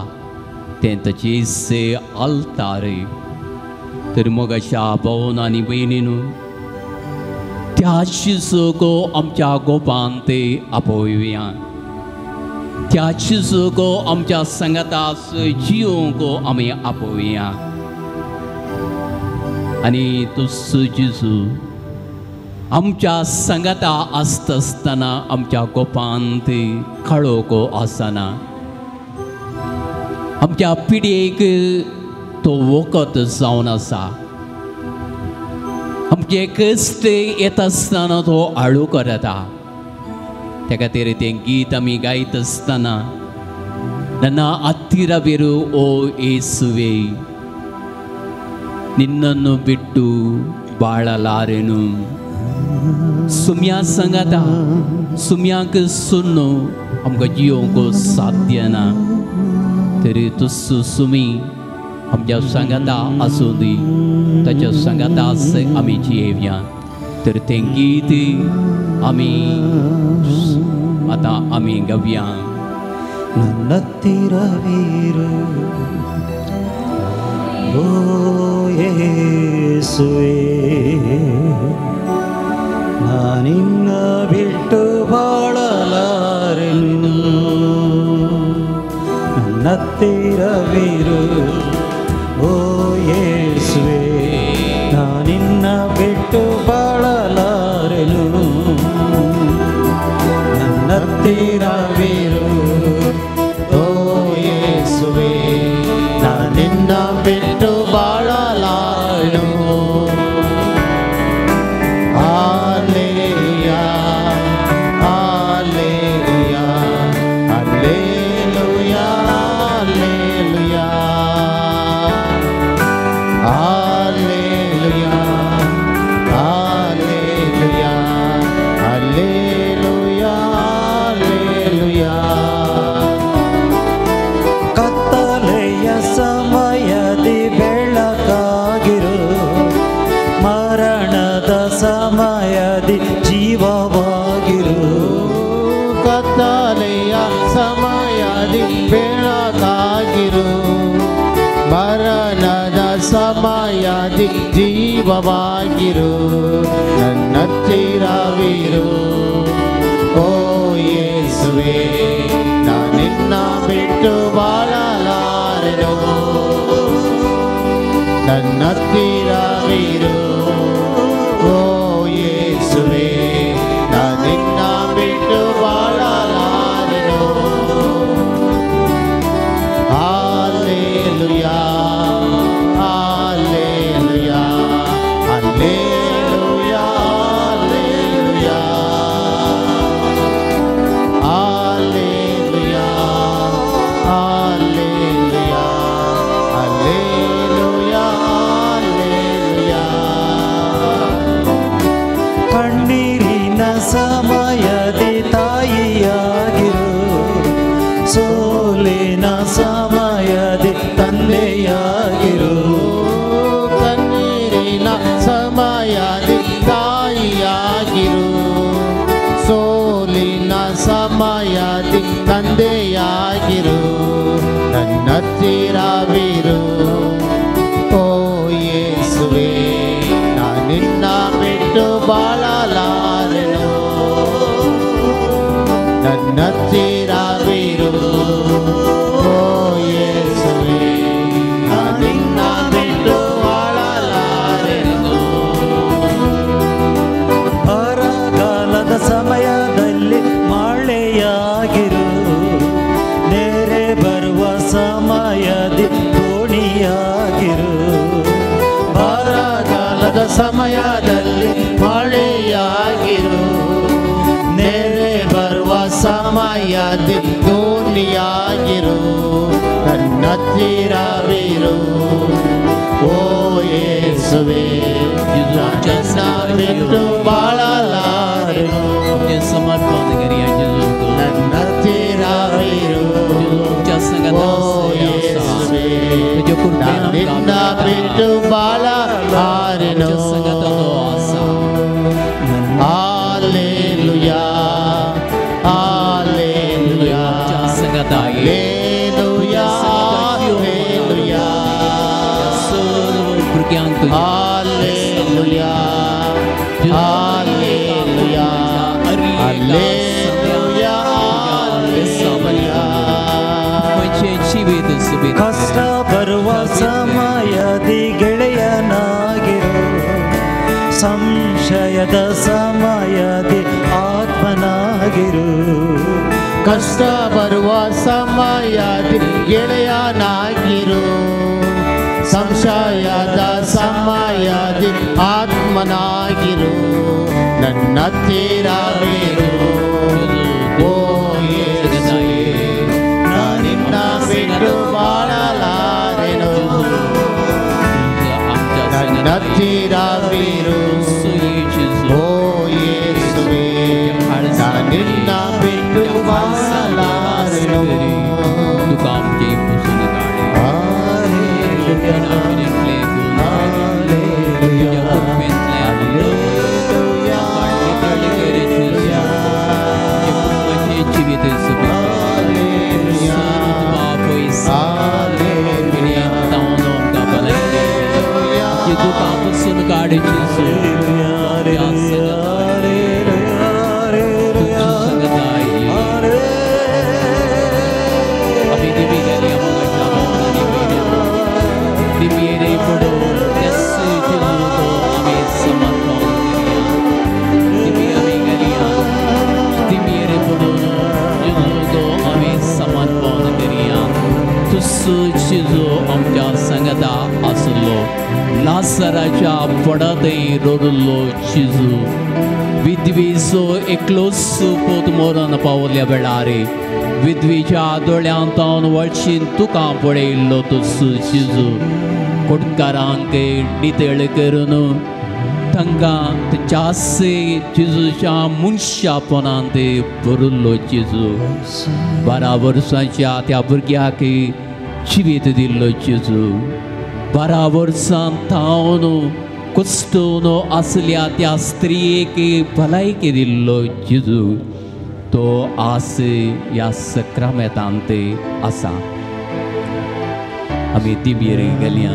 तें ताचें आल्तार. तर मोगाच्या भोवन आनी भयणीनू त्या शिजूक आमच्या गोपांत आपोवया, त्या शिजूक आमच्या सांगातास जिवंक आमी आपोवया. आनी तो जेजू आमच्या सांगाता आसता आसतना आमच्या गोपांत काळोख आसना, आमच्या पिढयेक तो वखद जावन आसा. आमचे कश्ट येता आसतना तो आळू करता. त्या खातीर तें गीत आमी गायत आसतना नन्ना ಹತ್ತಿರವಿರು ಓ ಯೇಸುವೆ, ನಿನ್ನನ್ನು ಬಿಟ್ಟು ಬಾಳಲಾರೆನು. सुम्या संगाता सुम्यांक सुन्नो आमकां जियोंक साध्य ना, तरी तुसू सुमी आमच्या सांगाता आसूं दी, ताच्या सांगाताच आमी जियेवया. तर तें गीत आमी आतां आमी गावया. ನನ್ನತ್ತಿರವಿರು ಓ ಯೇಸುವೇ, ನಾನಿನ್ನ ಬಿಟ್ಟು ಬಾಳಲಾರೆನು. ನನ್ನತ್ತಿರವಿರು ಓ ಯೇಸುವೇ, ನಾನಿನ್ನ ಬಿಟ್ಟು ಬಾಳಲಾರೆನು. ನನ್ನತ್ತಿರವಿರು ಓ ಯೇಸುವೇ, ನಾನಿನ್ನ ಬಿಟ್ಟು ಬಾಳಲಾರೆನು. Hallelujah, hallelujah, hallelujah, hallelujah, hallelujah, hallelujah, hallelujah, hallelujah. ಕತ್ತಲೆಯ ಸಮಯದಿ ಬೆಳಕಾಗಿರು, ಮರಣದ ಸಮಯದಿ ಜೀವವಾಗಿರು. ಕತ್ತಲೆಯ ಸಮಯದಿ ಬೆಳಕಾಗಿರು, ಮರಣದ ಸಮಯದಿ ಜೀವವಾಗಿರು. ನನ್ನತ್ತಿರವಿರು ಓ ಯೇಸುವೇ, ನಾನಿನ್ನ ಬಿಟ್ಟು ಬಾಳಲಾರೆನು. ನನ್ನತ್ತಿರವಿರು ಓ ಯೇಸುವೇ, ನಾನಿನ್ನ ಬಿಟ್ಟು ಬಾಳಲಾರೆನು. Hallelujah, hallelujah, hallelujah, hallelujah, hallelujah, hallelujah, hallelujah, hallelujah. ಕಣ್ಣೀರಿನ ಸಮಯದಿ ತಾಯಿಯಾಗಿರು, ಸೋಲಿನ ಸಮಯದಿ ತಂದೆಯಾಗಿರು. ಕಣ್ಣೀರಿನ ಸಮಯದಿ ತಾಯಿಯಾಗಿರು, ಸೋಲಿನ ಸಮಯದಿ ತಂದೆಯಾಗಿರು. ನನ್ನತ್ತಿರವಿರು ಓ ಯೇಸುವೇ, ನಾನಿನ್ನ ಬಿಟ್ಟು ಬಾಳಲಾರೆನು. ನನ್ನತ್ತಿರವಿರು ಓ ಯೇಸುವೇ, ನಾನಿನ್ನ ಬಿಟ್ಟು ಬಾಳಲಾರೆನು. ಬರಗಾಲದ ಸಮಯದಲ್ಲಿ ಮಳೆಯಾಗಿರು, ನೆರೆ ಬರುವ ಸಮಯದಿ ದೋಣಿಯಾಗಿರು. ಬರಗಾಲದ ಸಮಯದಲ್ಲಿ ಮಳೆಯಾಗಿರು, ನೆರೆ ಬರುವ ಸಮಯದಿ ದೋಣಿಯಾಗಿರು. ನನ್ನತ್ತಿರವಿರು ಓ ಯೇಸುವೇ, ನಾನಿನ್ನ ಬಿಟ್ಟು ಬಾಳಲಾರೆನು. आमचें समर्पण करया जेजूक. ನನ್ನತ್ತಿರವಿರು तुमच्या ಓ संगाता ಯೇಸುವೇ, तुज्या कृपेन ನಾನಿನ್ನ ಬಿಟ್ಟು ಬಾಳಲಾರೆನು. आमच्या संगाता तो आसा. Hallelujah, hallelujah, ಕಷ್ಟ ಬರುವ ಸಮಯದಿ ಗೆಳೆಯನಾಗಿರು, ಸಂಶಯದ ಸಮಯದಿ ಆತ್ಮನಾಗಿರು. ಕಷ್ಟ ಬರುವ ಸಮಯದಿ ಗೆಳೆಯನಾಗಿರು, ಸಂಶಯದ ಸಮಯದಿ ಆತ್ಮನಾಗಿರು. ನನ್ನ ಹತ್ತಿರವಿರು ಓ ಯೇಸುವೇ, ನಾನಿನ್ನ ಬಿಟ್ಟು ಬಾಳಲಾರೆನು. ನನ್ನ ಹತ್ತಿರವಿರು ಓ ಯೇಸುವೇ, ನಾನಿನ್ನ ಬಿಟ್ಟು ಬಾಳಲಾರೆನು. आसलो लासराच्या पडातय रोडलो चिजू विधवीचो एकलोच पूत मरण पावल्या वेळार विधवीच्या दोळ्यांत वळशीन तुका पळयल्लो तुसू चिजू कोटकारांक नितळ करून तांकां त्याच जेजूच्या मनशापणांत भरिल्लो जेजू 12 वर्सांच्या त्या भुरग्याक जिवीत दिल्लो जेजू 12 वर्सां थावन कुश्टून आसल्या त्या स्त्रियेक भलायकी दिल्लो जेजू तो आज ह्या सक्रामेतांत आसा. आमी दिबयेर गेल्या,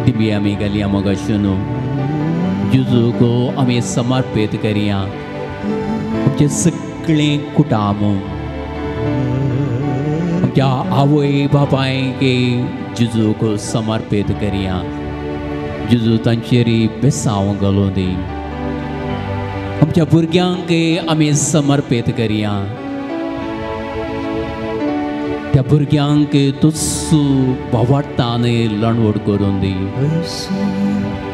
दिबये आमी गेल्या मोगाशेनो जेजूक आमी समर्पीत करया आमचें सगळें कुटाम, आमच्या आवय बापायक जेजूक समर्पीत करया. जेजू तांचेर बेसांव घालूं दी. आमच्या भुरग्यांक आमी समर्पीत करया. त्या भुरग्यांक तुस भावार्थान लणवड करून दी.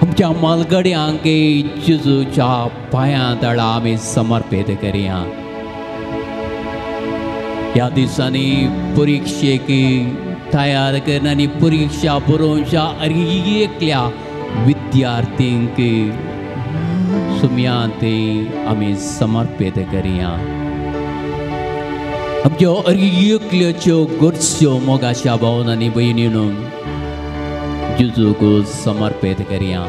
आमच्या मालगड्यांक जेजूच्या पांयां तळा आमी समर्पीत करया. ह्या दिसांनी परिक्षेक तयार करून आनी परिक्षा बरोवच्या एकल्या विद्यार्थींक सुम्या ते आमी समर्पीत करया. आमच्यो एकल्याच्यो गरज्यो मोगाच्या भावन आनी भयणीनो जेजूक समर्पीत करया.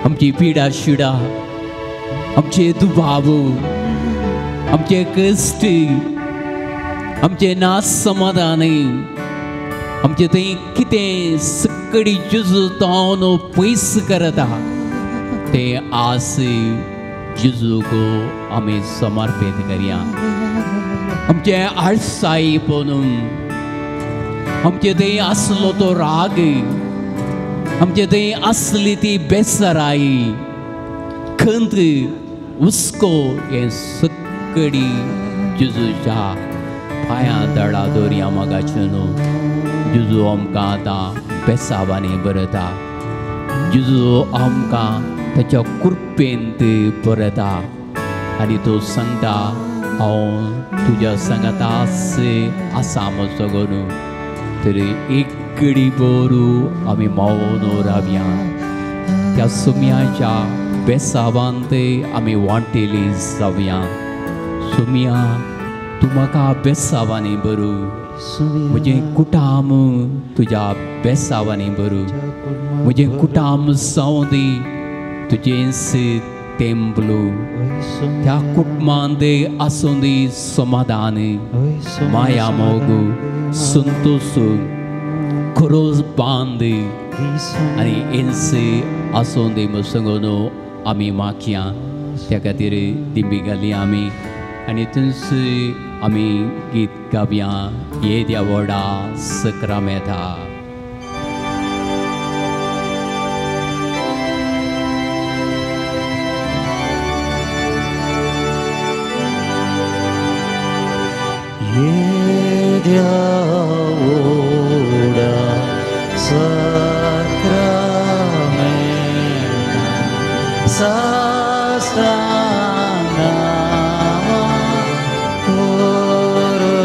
आमची पिडा शिडा, आमचे दुबाव, आमचे कश्ट, आमचे नासमाधान, आमचे थंय कितें सकडी जेजू तावन पयस करता तें आज जेजूक आमी समर्पीत करया. आमचे आळसायपण, आमचे थंय आसलो तो राग, आमचे थंय आसली ती बेसराय, खंत, हुस्को हें सकडी जेजूच्या पांयां तळा दवरया मोगाचें न्हू. जेजू आमकां आतां बेसावांनी बरयता. जेजू आमकां ताच्या कृपेंत बरयता आनी तो सांगता हांव तुज्या सांगाता आसा म्हजो न्हू. तरी एक घडी बोरू आमी मावोन रावया. त्या सुम्याच्या बेसावांत आमी वांटेली जावया. सुम्या तूं म्हाका बेसावांनी बरू, म्हजें कुटाम तुज्या बेसावांनी बरू, म्हजें कुटाम जावं दी तुजेंच तेंबलू. त्या कुटुंबांत आसूं दी समाधान, माया, मोग, संतोश, खरोज बांद आनी हेंच आसूं दी म्हजो न्हू आमी मागया. त्या खातीर दिंबी घाली आमी आनी थंयच आमी गीत गावया येद्या व्हडा सक्रामेता. येद्या व्हडा सक्रामेता साष्टांग करुया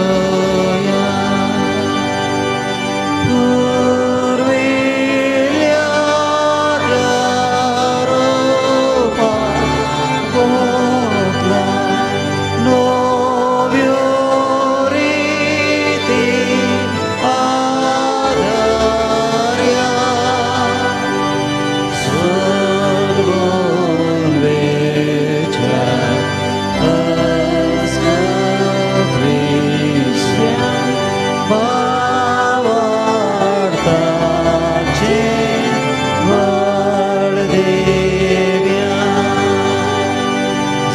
पुर्विल्ल्या त्या रुपा गोतला नव्यो रिती आदर्या सद्गुण वेच्या अस्क्रिस्त्या भावार्थाचे व्हड देव्या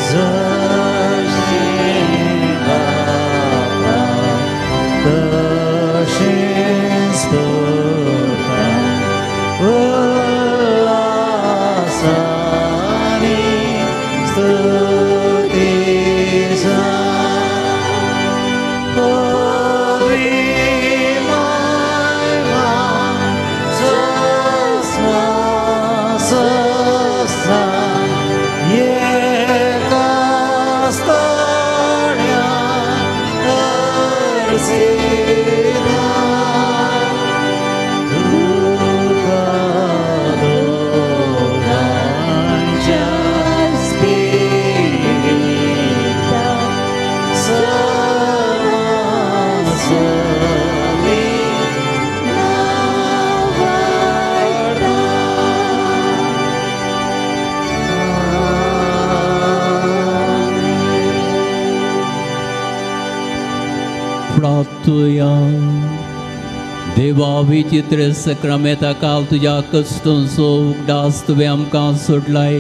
जशें बापा तशेंच पुता उल्हासानी स्तुती जा पदवी महिमा सस्ना सस्ना एका स्थान्या अर्सिता तुका दोगांच्या स्पिरिता समासमी नावाडता. प्रार्थुया. देवा विचित्र सक्रामेता काल तुज्या कश्टांचो उगडास तुवें आमकां सोडलाय.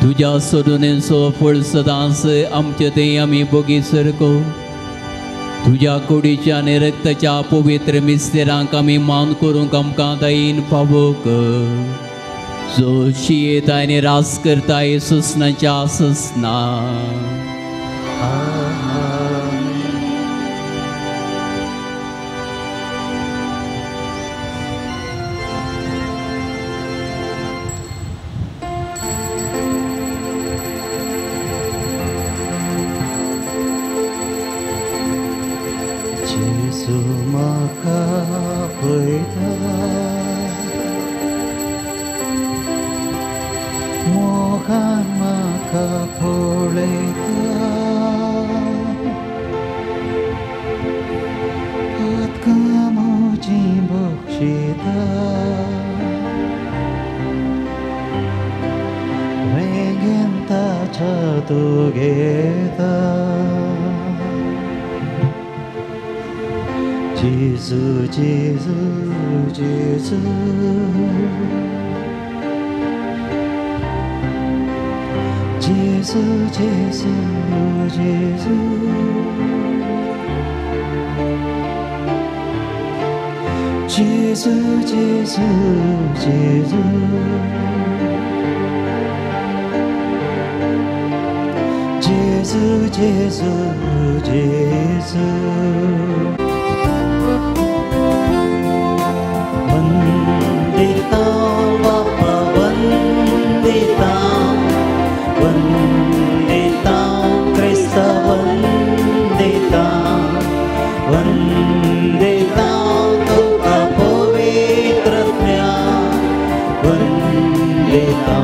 तुज्या सोडूनेचो फळ सदांच आमचे ते आमी बोगी सरको. तुज्या कुडीच्या आनी रक्ताच्या पवित्र मिस्तेरांक आमी मान करूंक आमकां दयेन पावोक. जो शियेता आनी रास करताय सुसनाच्या सुसना. जेजू म्हाका पळयता मोगान म्हाका पळयता पातकां म्हजीं बक्षिता वेंगेन ताच्या तूं घेता. जेजू जेजू जेजू जेजू जेजू जेजू जेजू जेजू जेजू जेजू जेजू जेजू. वंदिता बापा वंदिता वंदिता क्रिस्त वंदिता वंदिता तुका पवित्र वंदिता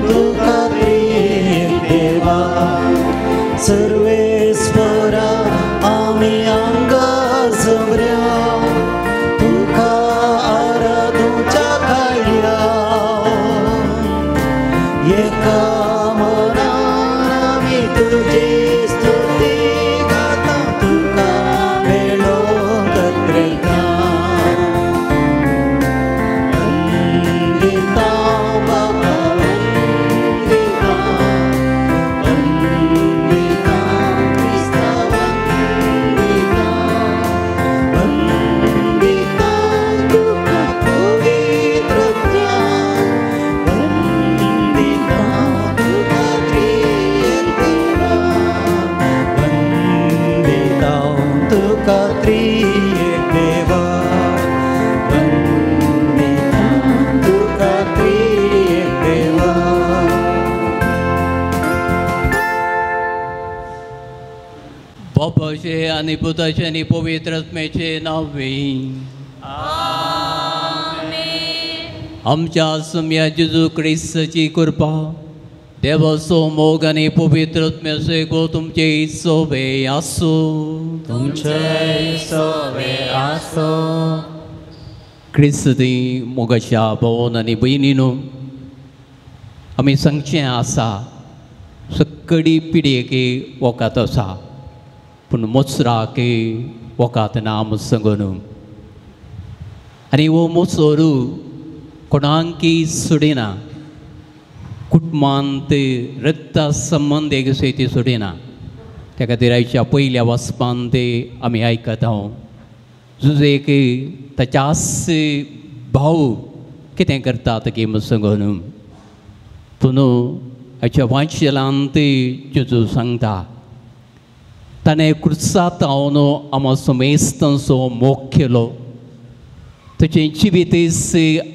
तुका त्रिएक देवा सर्वेस्परा आमी बापाचे आनी पुताचे आनी पवित्र आत्म्याचे नांवे आमच्या सुम्या जेजू क्रिस्ताची कृपा देवाचो मोग आनी पवित्र आत्म्याचो एको तुमचे सोबे आसूं. तुमचे सोबे आसूं. क्रिस्ती मोगाच्या भोवन आनी भयणीनो, आमी सांगचें आसा सक्कडी पिडयेक वखद आसा पूण मोचराक वखद ना सांगून. आनी हो मोचोरू कोणाकी सोडिना, कुटुंबांत रक्ता संबंद एक ती सोडिना. त्या खातीर आयच्या पयल्या वाचपांत आमी आयकता जुजेक ताच्या भाव कितें करतात की सांगून. पूण आयच्या वांशेलांत जेजू सांगता ताणें क्रुसांत हांव आमा समेस्तांचो मोग केलो. ताचें जिवीत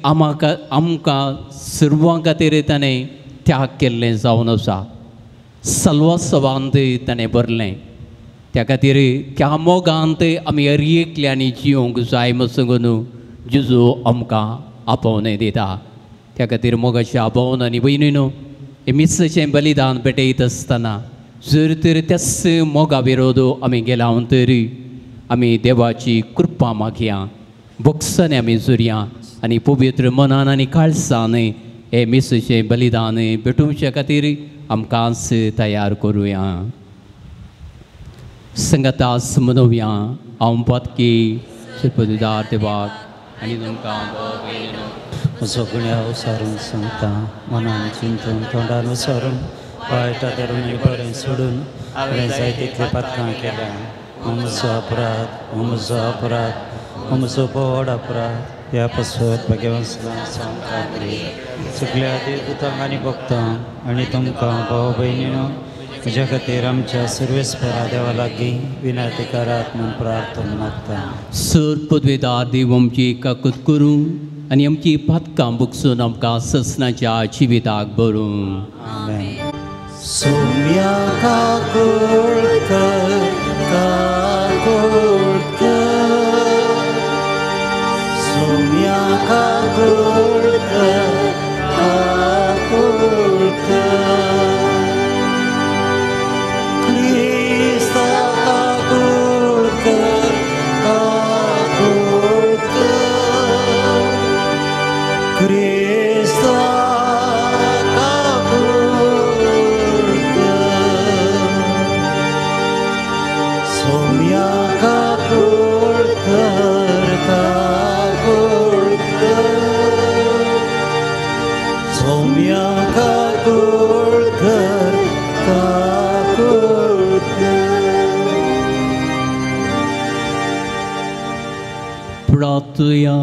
आमकां आमकां सर्वां खातीर ताणें त्याग केल्लें जावन आसा. सल्वासवांत ताणें भरलें. त्या खातीर त्या मोगांत आमी हर एकल्यांनी जिवंक जाय म्हूण सांगून जेजू आमकां आपोवणें दिता. त्या खातीर मोगाच्या भोवन आनी भयणीनो, हें मिसाचें बलिदान भेटयत आसतना जर तर त्याच मोगा विरोध आमी गेला तर आमी देवाची कृपा मागया, भोगसणे आमी जुरया आनी पवित्र मनान आनी काळसान हें मिसाचें बलिदान भेटोवचे खातीर आमकांच तयार करुया. संगतास मनोवया. हांव पातकी सुपदार देवाक आनी तुमकां म्हजो गुण्यांव सारून सांगता, मनान चिंतून तोंडान सारून वायटा धरून बरें सोडून हांवें जाय तितलीं पातकां केल्या. म्हजो अपराध, म्हजो अपराध, म्हजो व्हड अपराध. ह्या पासत भगवान सांगता सगळ्या देवदूतांक आनी भक्तांक आनी तुमकां भाव भयणीनो म्हज्या खातीर आमच्या सर्वेस्परा देवा लागीं विनंती करात म्हूण प्रार्थना मागता. सर पदवेदार देव आमची काकूत करूं आनी आमची पातकां बुकसून आमकां ससनाच्या जिविताक भरूं. आमेन. सोम्या काकूळ कर, काकूळ कर, सोम्या काकूळ कर, काकूळ कर, क्रिस्ता काकूळ कर, काकूळ कर, क्रिस्ता काकूळ कर, सोम्या काकूळ कर, काकूळ कर, सोम्या काकूळ कर, काकूळ कर. प्रार्थुया.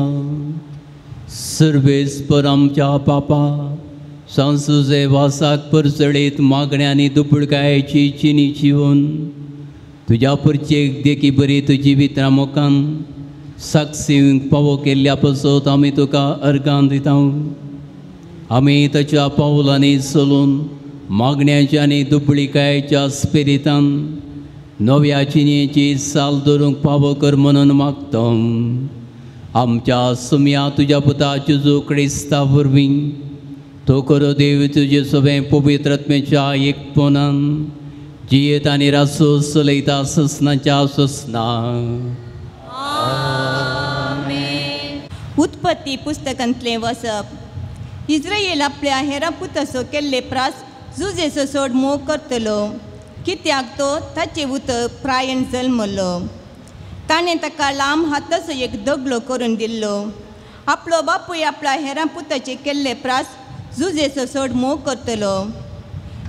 सर्वेस्पर आमच्या पापा सांसुजे वासाक परचळीत मागण्यांनी दुबळकायेची चिनी जिवन तुज्या परचेक देखी बरी तुजी वित्रां मोकान साक्षींक पावो केल्ल्या पासत आमी तुका अर्गां दिता. आमी ताच्या पावलांनी चलून मागण्याच्या आनी दुबळिकायेच्या स्पिरितान नव्या चिनयेची साल धरूंक पावो कर म्हणून मागता. आमच्या सुम्या तुज्या पुता जेजू क्रिस्ता वरवीं तो करो देव तुजे सगळें पवित्र आत्म्याच्या एकपणान जियेत आनी रासो चलयता ससनाच्या ससना. उत्पत्ती पुस्तकांतलें वसप. इस्रायल आपल्या हेरा पुतासो केल्ले प्रास जुजेचो सोड मोग करतलो कित्याक तो ताचे उतर प्रायण जल्मलो. ताणें ताका लांब हाताचो एक दगलो करून दिल्लो. आपलो बापूय आपल्या हेरां पुताचे केल्ले प्रास जुजेचो सोड मोग करतलो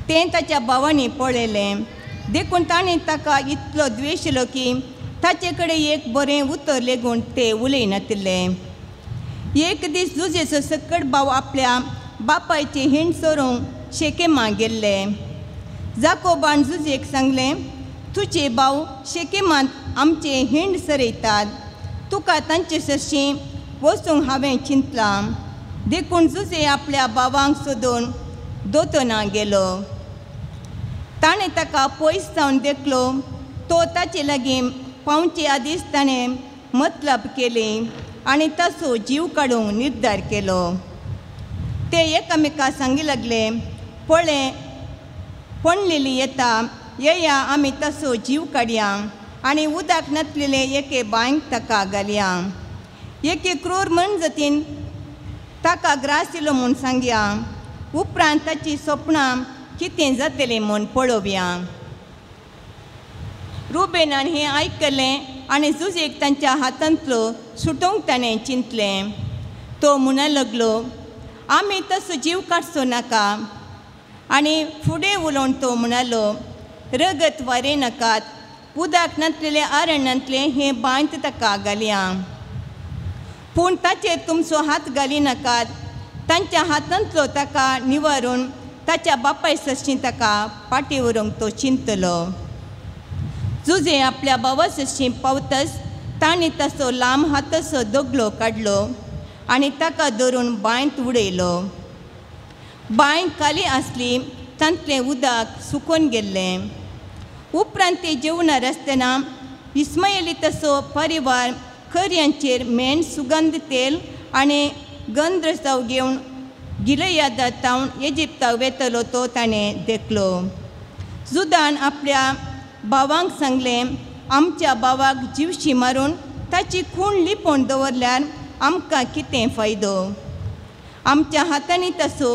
तें ताच्या भावांनी पळयलें. देखून ताणें ताका इतलो द्वेशलो की ताचे कडेन एक बरें उतर लेगून ते उलयनातिल्ले. एक दीस जुजेचो सकट भाव आपल्या बापायची हिंड सोरूंक शेकेमा गेल्ले. जाकोबान जुजेक सांगलें, तुजे भाव शेकेमांत आमचे हिंड सरयतात, तुका तांचे सरशीं वचूंक हांवें चिंतलां. देखून जुजे आपल्या भावांक सोदून दोतोना गेलो. ताणें ताका पयस जावन देखलो तो ताचे लागीं पावचे आदींच ताणें मतलब केलें आनी ताचो जीव काडूंक निर्धार केलो. ते एकामेका सांगी लागले, पळय पणलेली येता, येया आमी तसो जीव काडया आनी उदक नासलेले एके बांयक ताका घालया. एके क्रूर मनजातीन ताका ग्रास दिलो म्हूण सांगया, उपरांत ताची सपनां कितें जातलें म्हूण पळोवया. रुबेनान हें आयकलें आनी जुजेक तांच्या हातांतलो सुटोवंक ताणें चिंतलें. तो म्हणूंक लागलो, आमी तसो जीव काडचो नाका. आनी फुडें उलोवन तो म्हणालो, रगत वारे नाकात, उदक नासलेले अरण्यांतलें हें बांयत ताका घालया. पूण ताचेर तुमचो हात घाली नाकात. तांच्या हातांतलो ताका निवारून ताच्या बापाय सरशीं ताका फाटीं व्हरूंक तो चिंतलो. जुजे आपल्या भावा सरशीं पावतच तांणी ताचो लांब हाताचो दगलो काडलो आनी ताका धरून बांयत उडयलो. बांय खाली आसली, तांतलें उदक सुकून गेल्लें. उपरांत ते जेवणार आसतना इस्मायली तसो परिवार खऱ्यांचेर मेण, सुगंध तेल आनी गंधरसाव घेवन गिलयादा तावन इजिप्ताक वेतलो तो ताणें देखलो. जुदान आपल्या भावांक सांगलें, आमच्या भावाक जिवशी मारून ताची खूण लिपोवन दवरल्यार आमकां कितें फायदो? आमच्या हातांनी तसो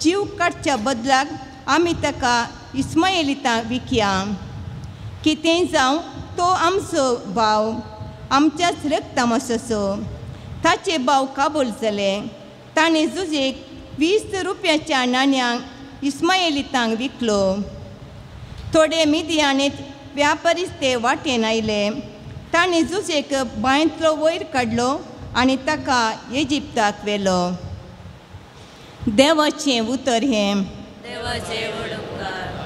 जीव काडच्या बदलाक आमी ताका इस्मायलितां विकया. कितेंय जावं, तो आमचो भाव, आमच्याच रक्तामासाचो. ताचे भाव काबूल जाले. ताणें जुजेक 20 रुपयाच्या नाण्यांक इस्मायलितांक विकलो. थोडे मिदियानीत व्यापारीच ते वाटेन आयले. ताणें जुजेक बांयतलो वयर काडलो आनी ताका इजिप्ताक व्हेलो. देवाचें उतर हें.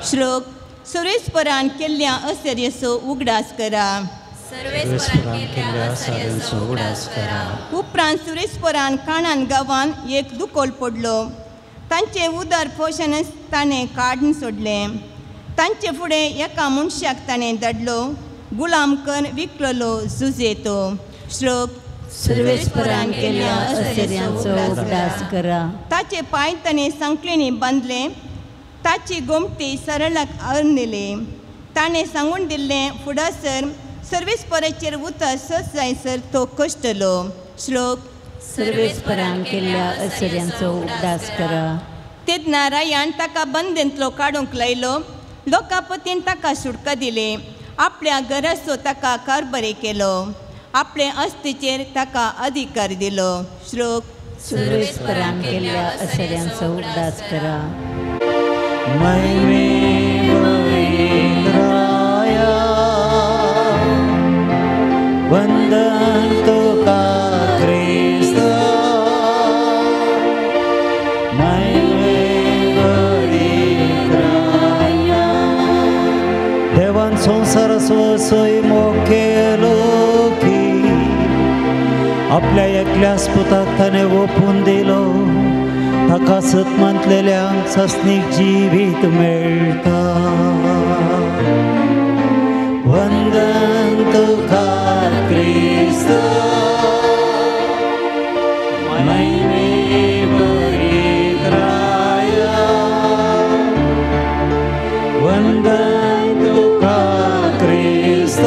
श्लोक. सुरेश्वरान केल्ल्या असर्याचो उगडास करा. उपरांत सुरेश्वरान काणान गांवान एक दुकोल पडलो. तांचें उदर पोशणच ताणें काडून सोडलें. तांचे फुडें एका मनशाक ताणें धाडलो, गुलाम करून विकलेलो जुजे तो. श्लोक. सर्वेस्परान केल्ल्या आश्चर्यांचो उगडास करा. ताचे पांय ताणें सांकळींनी बांदले, ताची गोमटी सरळाक अर्निली. ताणें सांगून दिल्लें, फुडासर सर्वेस्पराचेर उतर सच जायसर तो कश्टलो. श्लोक. सर्वेस्परान केल्ल्या आश्चर्यांचो उगडास करा. तेन्ना रायान ताका बंदेंतलो काडूंक लायलो. लोकापतीन ताका सुटका दिली. आपल्या घराचो ताका कारभारी केलो. आपले अस्तीचेर ताका अधिकार दिलो. श्लोक. सर्वेस्परान केल्ल्या आश्चर्यांचो उगडास करा. वंदन तुका क्रिस्त, देवान संवसाराचो सोय मोग केलो की आपल्या एकल्याच पुताक ताणें ओंपून दिलो. ताका सत मानतलेल्यांक सासणीक जिवीत मेळटा. वंदन तुका क्रिस्त, वंदन तुका क्रिस्त,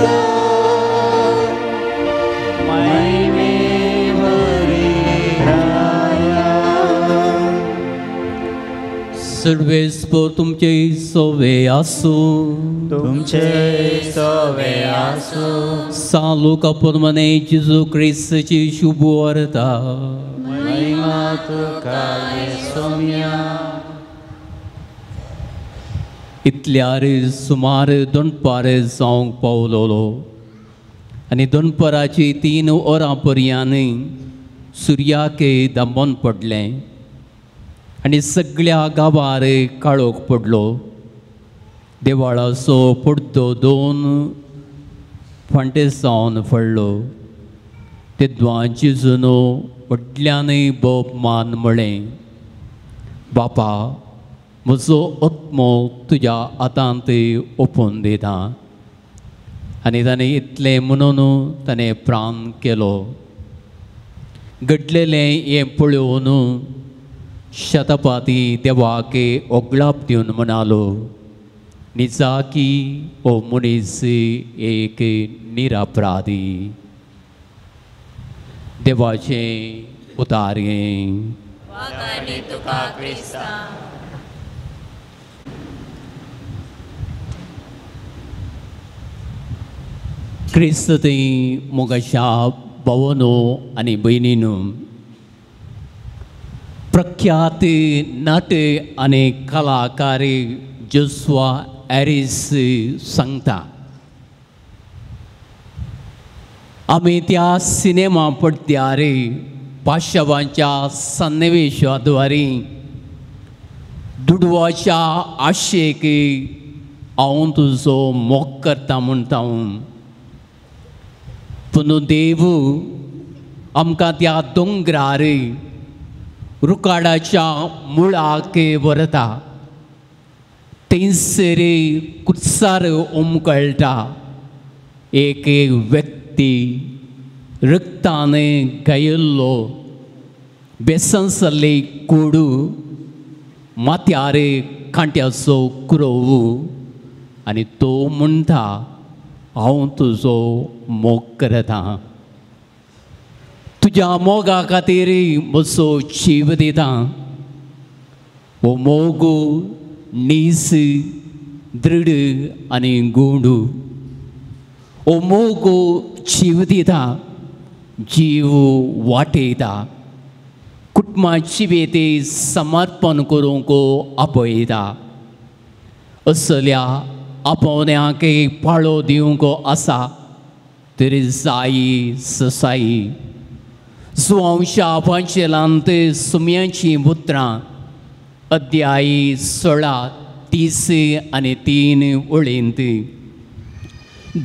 सर्वेस्पर तुमचे सोवे आसूं. तुमचे सोवे आसूं. सालुका प्रमाणे जेजू क्रिस्ताची शुभ वार्ता. महिमा तुका येसोम्या. इतल्यार सुमार दनपार जावंक पावलोलो आनी दनपाराची 3 वरां पर्यान सुर्याक दांबोन पडलें आनी सगळ्या गांवार काळोख पडलो. देवाळाचो पडदो 2 फांटे जावन पडलो. तेद्वां जेजून व्हडल्यानय बोब मान म्हळें, बापा, म्हजो आत्मो तुज्या हातांत ओंपून दिता. आनी ताणें इतलें म्हणून ताणें प्राण केलो. घडलेलें हें पळोवन शतपाती देवाक ओगळाप दिवन म्हणालो, निजाकी हो मनीस एक निरपराधी. देवाचें उतारें. क्रिस्त थंय मोगाच्या भावानो आनी भयणीनो, प्रख्यात नट आनी कलाकार जोशुआ हॅरीस सांगता, आमी त्या सिनेमा पडद्यार पाशावांच्या सन्निवेशाद्वारे दुडवाच्या आशेक हांव तुजो मोग करता म्हणटा. पूण देव आमकां त्या दोंगरार रुकाडाच्या मुळाक व्हरता, थंयसर कुर्सार उमकळटा एक व्यक्ती रक्तान गायिल्लो, बेसनसल्ले कोडू, माथ्यार कांट्याचो कुरोव आनी तो म्हणटा, हांव तुजो मोग करता, तुज्या मोगा खातीर म्हजो जीव दिता. हो मोग नीस, दृढ आनी गोंडू. हो मोग जीव दिता, जीव वाटयता, कुटुंबा जिवेते समर्पण करूंक आपयता. असल्या आपोवण्याक पाळो दिवंक आसा तरी जायी ससाई. जुवांच्या पंचेलांत सुम्यांचीं उतरां अध्यायी 16 30 आनी 3 वळींत,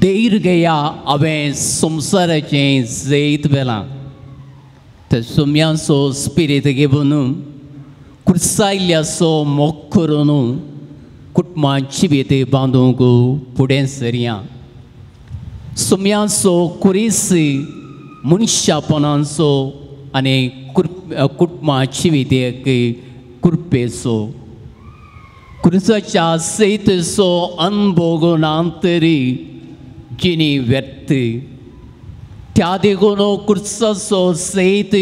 धैर्य घेया, हांवें संवसाराचें जैत व्हेलां. तर सुम्यांचो स्पिरीत घेवन कुर्सायल्ल्याचो मोग करून कुटुंबा जिवीत बांदूंक फुडें सरया. सुम्यांचो कुरीस मनशापणाचो आनी कुटुंबा जिवितेक कृपेचो. क्रुसाच्या सैतचो अनभोग ना तरी जिणी व्यर्थ, त्या देखून क्रुसाचो सैत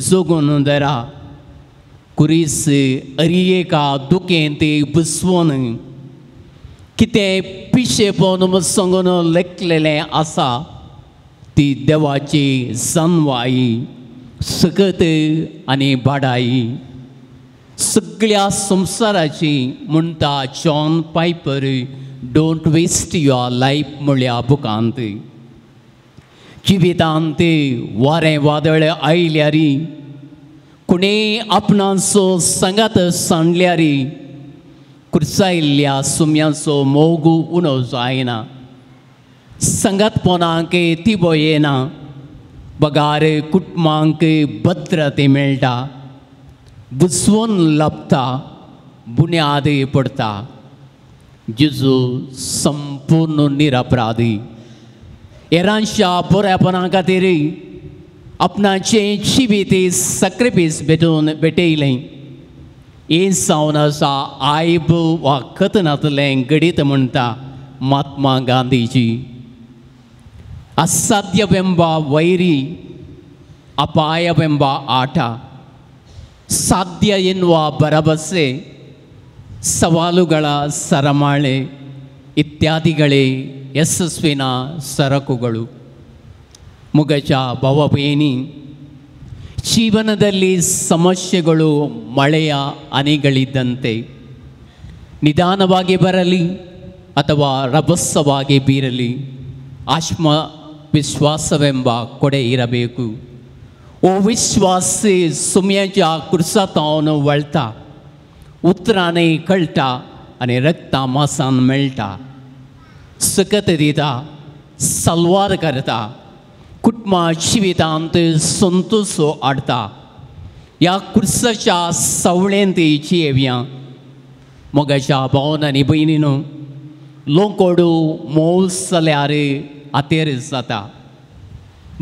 जगून धरा. कुरीस अरियेका दुखेंत बसवून कितें पिशेपण सांगून लेखलेलें आसा ती देवाची जनवाई, सकत आनी बाडाई सगळ्या संवसाराची म्हणटा John Piper don't waste your life म्हळ्या बुकांत. जिवितांत वारें वादळ आयल्यार, कोणें आपणाचो सांगात सांडल्यार, कुर्सायल्ल्या सुम्यांचो मोग उणो जायना, सांगातपणाक तिबो येना, बगार कुटुंबांक भद्रते मेळटा, बुजवून लपता, बुन्याद पडटा. जेजू संपूर्ण निरपराधी हेरांच्या बऱ्यापणा खातीर आपणाचें जिवीत सॅक्रिफीस भेटून भेटयलें. हें जावन आसा आयब वा कथनांतलें घडीत म्हणटा महात्मा गांधीजी. असाध्य वेंबा वैरी, अपाय वेंबा आटा, ಸಾಧ್ಯ ಎನ್ನುವ ಭರವಸೆ, ಸವಾಲುಗಳ ಸರಮಾಳೆ ಇತ್ಯಾದಿಗಳೇ ಯಶಸ್ವಿನ ಸರಕುಗಳು. ಮುಗಜ ಭವಬೇನಿ ಜೀವನದಲ್ಲಿ ಸಮಸ್ಯೆಗಳು ಮಳೆಯ ಹನಿಗಳಿದ್ದಂತೆ ನಿಧಾನವಾಗಿ ಬರಲಿ ಅಥವಾ ರಭಸವಾಗಿ ಬೀರಲಿ, ಆತ್ಮವಿಶ್ವಾಸವೆಂಬ ಕೊಡೆ ಇರಬೇಕು. ओ विश्वासी सुम्याच्या कुर्सातावन वळटा, उतरांनी कळटा आनी रक्ता मासान मेळटा, सकत दिता, सलवार करता, कुटुंबा जिवितांत संतोष हाडटा. ह्या कुर्साच्या सवळेंत जियेवया. मोगाच्या भावन आनी भयणीनो, लोकोडू मोव जाल्यार आतेर जाता,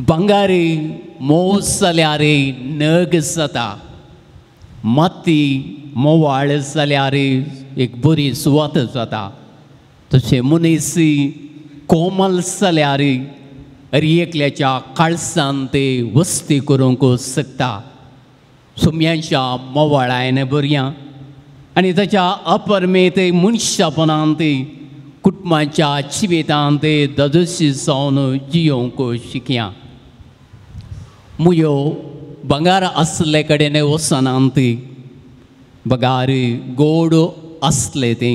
भांगार मोव जाल्यार नग जाता, माती मोवाळ जाल्यार एक बरी सुवात जाता. तशें मनीस कोमल जाल्यार एकल्याच्या काळसान ते वस्ती करूंक शकता. सुम्यांच्या मोवाळायन बरया आनी ताच्या अपरमेत मनशापणान ते कुटुंबाच्या जिवितांत ते ददशी जावन जियोवंक शिकया. मुयो भांगार आसले कडेन वचनात, बगार गोड आसले ती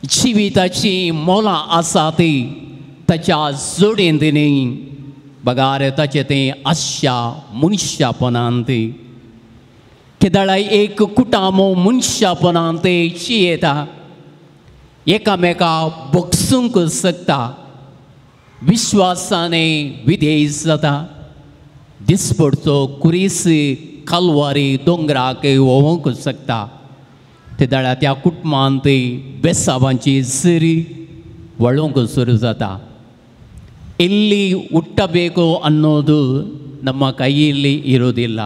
जिविताची मोलां आसा ती ताच्या जोडीन न्ही, बगार ताचें तें आशा मनशापणान ती केदळा एक कुटामो मनशापणान ते जियेता, एकामेका बगसूंक शकता, विश्वासाने विधेय जाता. दिसपडचो कुरीस कालवारी दोंगराक व्होवंक शकता. ते दळा त्या कुटुंबांत ते बेसावांची सिरी वळोवंक सुरू जाता. ಎಲ್ಲಿ ಹುಟ್ಟಬೇಕು ಅನ್ನೋದು ನಮ್ಮ ಕೈಯಲ್ಲಿ ಇರೋದಿಲ್ಲ,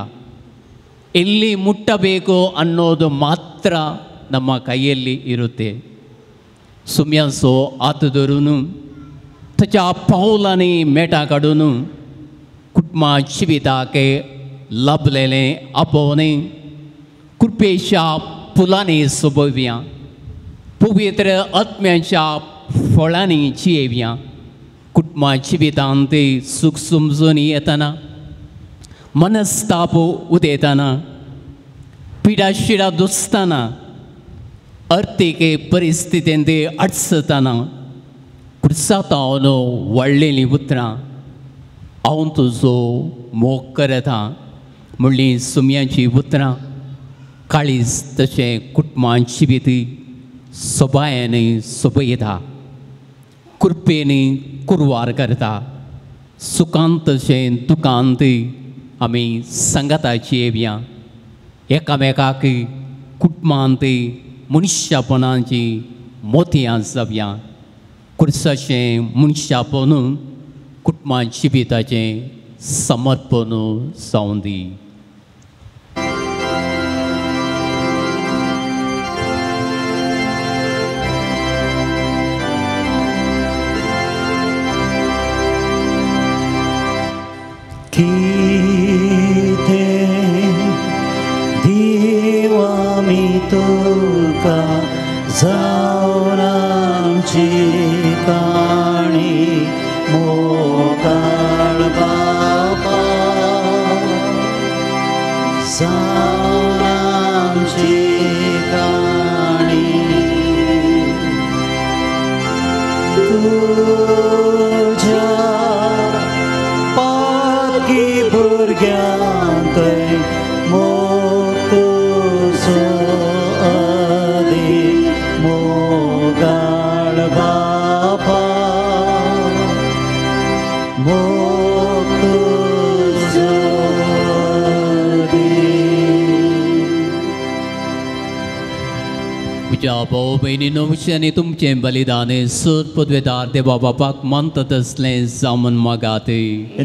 ಎಲ್ಲಿ ಮುಟ್ಟಬೇಕು ಅನ್ನೋದು ಮಾತ್ರ ನಮ್ಮ ಕೈಯಲ್ಲಿ ಇರುತ್ತೆ. सुम्यांचो हात धरून ताच्या पावलांनी मेटां काडून कुटुंबा जिविताक लाभलेलें आपोवणें कृपेच्या फुलांनी सोबोवया, पवित्र आत्म्याच्या फळांनी जियेवया. कुटुंबा जिवितांत सूख समजून येतना, मनस्ताप उदयतना, पिडाशिडा दुसतना, अर्थीक परिस्थितींत अडचतना कुर्सातावन वाडलेलीं उतरां हांव तुजो मोग करता म्हणली सुम्यांची उतरां काळीज तशें कुटुंबा जिवीत सोबायान सोबयता, कृपेन कुरवार करता. सुखांत तशें दुखांत आमी सांगाताची येवया, एकामेकाक कुटुंबांत मनशापणाची मोतयां जावया. कुर्साचें मनशापण कुटुंबा जिविताचें समर्पण जावं दी. कितें दिवा मी तुका जावन आमची काणी मोगाळ बाबा, जावन आमची काणी तुज्या पाकी भुरग्यांकय मोग तुजो अदीक मोगाळ बाबा, मोग तुजो अदीक. म्हज्या भाव भयणीनो, आनी तुमचें बलिदान सूर पदवेदार देवा बापाक मानता तसलें जावन मागात.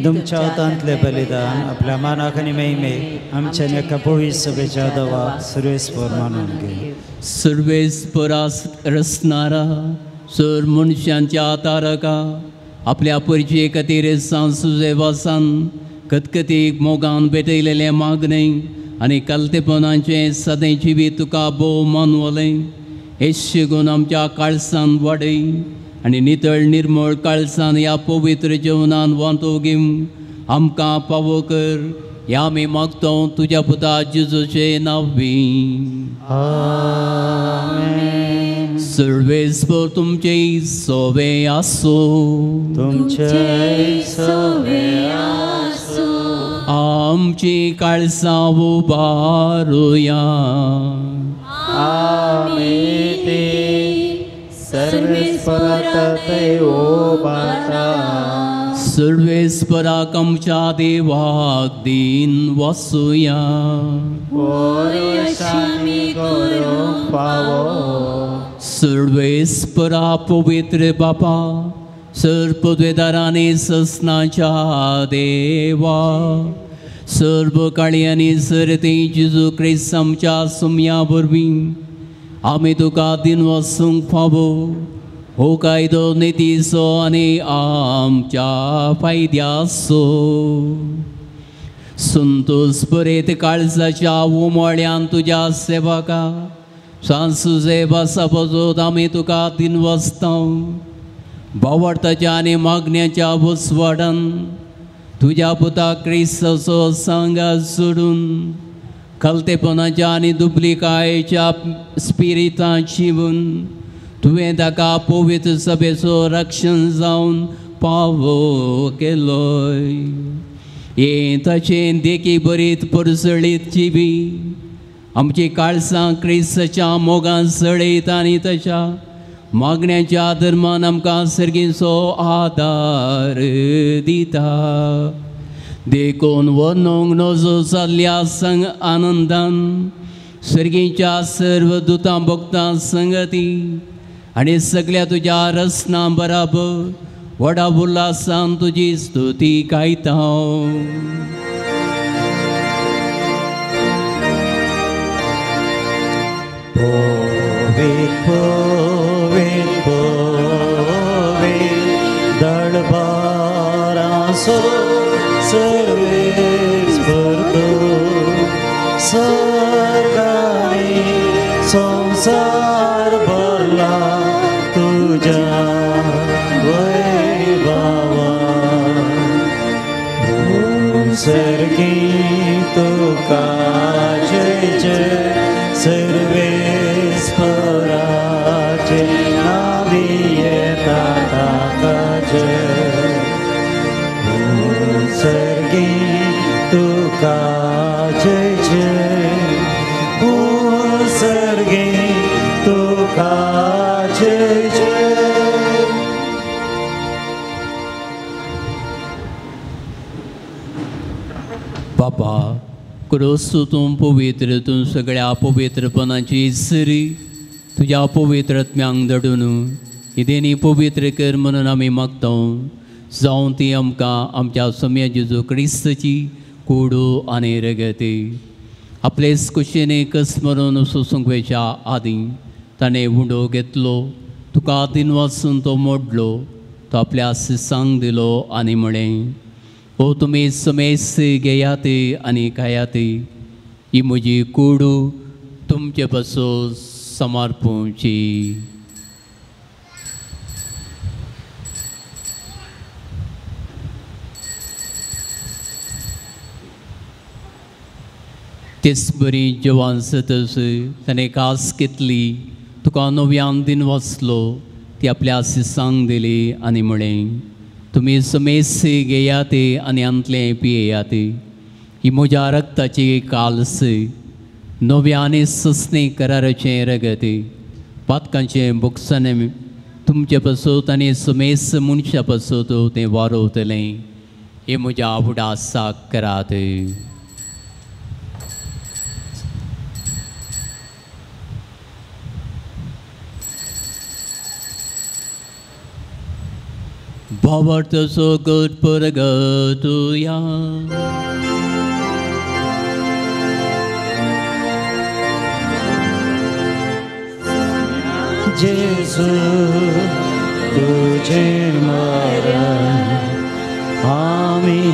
तुमच्या हातांतलें बलिदान आपल्या मानाक आनी महिमेक आमच्या एका पवित्र सभेच्या दवा सुरेस्पर मानून घे. सर्वेस्परा रचणारा सर मनशांच्या तारका आपल्या परिचये खातीर सांसुजेवासान कतकतीक मोगान भेटयलेलें मागणें आनी कलतेपणाचें सदां जिवीत तुका भोव मानवलें. हें शिगून आमच्या काळसान वाडय आनी नितळ निर्मळ काळसान ह्या पवित्र जेवणान वांटो घेवन आमकां पावो कर. ह्या आमी मागतो तुज्या पुता जेजूचे नांवी. आमेन. सर्वेस्पर तुमचे सोवे आसूं, तुमचे सोवे आसूं. आमची काळसां उबारुया. आमी ती सर्वेस्पराक उबारता. सर्वेस्पराक आमच्या देवाक दीन वसुया. पुरुषांनी करूंक फावो. सर्वेस्परा पवित्र बापा सर्व ससनाच्या देवा सर्व काळयांनी सरते जेजू क्रिस्त आमच्या सुम्या वरवीं आमी तुका दिन वसूंक फावो हो कायदो नितीचो आनी आमच्या फायद्याचो. संतोष बरेत काळजाच्या उमळ्यान तुज्या सेवका सांसुजे बासाबजोत आमी तुका दिन वसता. बावडताच्या आनी मागण्याच्या वसवाडान तुज्या पुता क्रिस्ताचो सांगात सोडून खलतेपणाच्या आनी दुबलिकायेच्या स्पिरितान शिवून तुवें ताका पवित्र सभेचो रक्षण जावन पावो केलोय. हें ताचें देखी बरीत परसळीत जिवी आमची काळसां क्रिस्ताच्या मोगान सळयत आनी ताच्या मागण्याच्या धर्मान आमकां सर्गीचो आदार दिता. देखून वर्णूंक नजो जाल्ल्या संग आनंदान सर्गीच्या सर्व दुतां भक्तां संगती आनी सगळ्या तुज्या रचना बराबर व्हडा उल्हासान तुजी स्तुती गायता. पवित्र पवित्र पवित्र दळबारांचो सर्वेस्पर सर्गांनी संवसार भरला तुज्या वैभवान. सर्गी तुका जय जय सर्वेस्पराचे नांवी येता ताका जय. सर्गी तुका जय जय सर्गी तुका जय जय. बापा क्रोस तूं पवित्र तूं सगळ्या पवित्रपणाची सरी तुज्या पवित्रत्म्यांक धाडून ही पवित्र कर म्हणून आमी मागता. जावं ती आमकां आमच्या सम्या जेजू क्रिस्ताची कोडू आनी रगती आपलेच कुशेने कस मरून सोसूंक वयच्या आदीं ताणें उंडो घेतलो, तुका दिन वाचून तो मोडलो, तो आपल्या शिसांक दिलो आनी म्हळें, ओ तुमी समेस घेयात आनी खायात, ही म्हजी कुडू तुमचे पासून समर्पूची. तेच बरी जेवण सतस ताणें कास घेतली, तुका नव्यान दिन वाचलो, ती आपल्या शिसांक दिली आनी म्हळें, तुमी समेस घेयात आनी आंतलें पियेयात, ही म्हज्या रक्ताची काल्स नव्या आनी ससणी कराराचें रगत पातकांचें भोगसणें तुमचे पासत आनी समेस मनशा पासत तें वारोवतलें. हें म्हज्या उडासाक करात. भावार्थाचो गट परगतुया. जेजू तुझे मरण आमी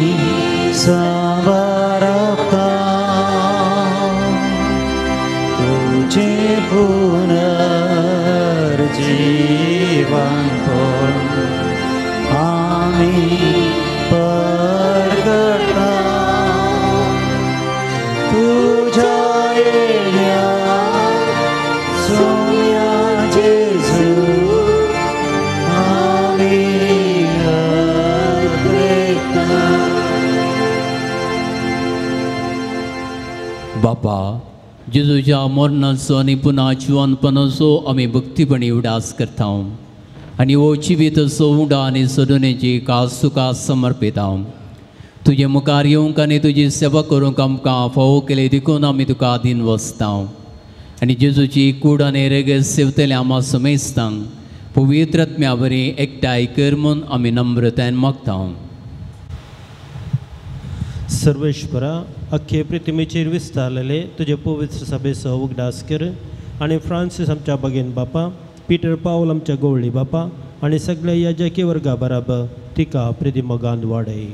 साबारता, तुझे पुनर्जीवन आमी परगटा, तुझ्या येण्या सोम्या जेजू आमी अर्पता. बापा जेजूच्या मरणाचो आनी पुन्हा जिवनपणाचो आमी भक्तीपणी उडास करता आनी हो जिवीताचो उडा आनी सदनेची कास तुका समर्पिता. तुजे मुखार येवंक आनी तुजी सेवा करूंक आमकां फावो केली देखून आमी तुका आदीन वसता. आनी जेजूची कूड आनी रगत सेवतले आमा समेस्तांक पवित्र आत्म्या वरी एकठांय कर म्हूण आमी नम्रतायेन मागता. सर्वेश्वरा अख्खे पृथ्वीचेर विस्तारलेले तुजे पवित्र सभेचो उगडास कर आनी फ्रांसीस आमच्या बगेन बापा, पीटर पावल आमच्या गवळी बापा आनी सगळ्या याजकी वर्गा बराबर तिका प्रिती मोगान वाडय.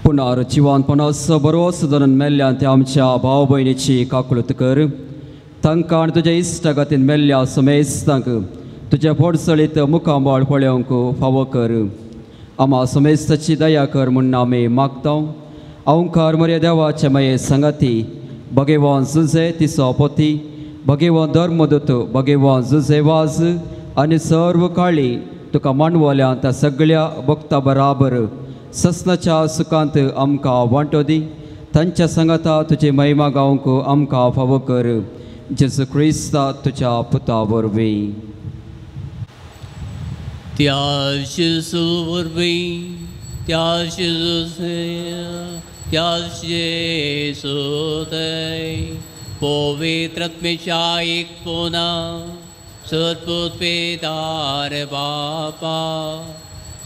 पुनर जिवानपणाचो बरोस धरून मेल्ल्या त्या आमच्या भाव भयणीची काकूळत कर. तांकां आनी तुज्या इश्टागतीन मेल्ल्या समेस्तांक तुज्या पोटसळीत मुखामळ पळोवंक फावो कर. आमा समेस्ताची दया कर म्हूण आमी मागता. ओंकार मरे देवाचे माये संगाती भगवान जुजे तिसो पोती भगवान धर्मदूत भगवान जुजे वाज आनी सर्व काळी तुका मांडवल्या त्या सगळ्या भक्ता बराबर ससनाच्या सुखांत आमकां वांटो दी. तांच्या संगाता तुजी महिमा गावंक आमकां फावो कर. जेजू क्रिस्ता तुज्या पुता वरवीं. त्या जेजू वरवीं, त्या जेजू, त्या जेजू पवित्र आत्म्याच्या एकपणा सर्वोत्पेदार बापा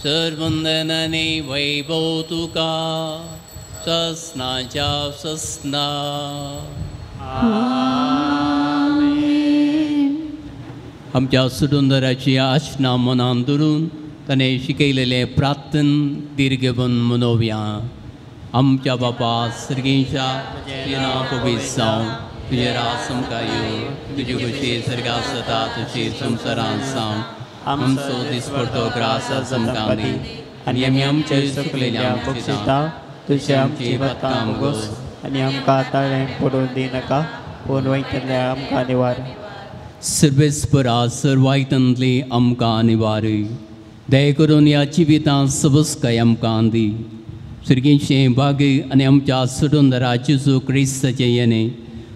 सर्वंदनाने वैभव तुका ससनाच्या ससना. आमच्या सुटुंदराची आसना मनान धरून ताणें शिकयलेलें प्रार्थन दीर्घबन मनोवया. आमच्या बापा सर्गेंच्या तुजें नांव पवित्र जावं, तुजें राज आमकां येवं, तुजी खोशी सर्गांत जाता तशी संवसारांत जावं. आमचो दिसपडतो ग्रास आज आमकां दी आनी आमी आमचे चुकलेल्या बक्षिता तुझे आमची बातकां मुगोस आनी आमकां ताळें पडून दिनाका, पूण वयतल्या आमकां निवार. सर्वेस्परा सर्वायतांतली आमकां निवार. दया करून ह्या जिवितांत सबसकाय आमकां दी. सर्गेचें भाग्य आनी आमच्या सुटुंदरा जेजू क्रिस्ताचें येणें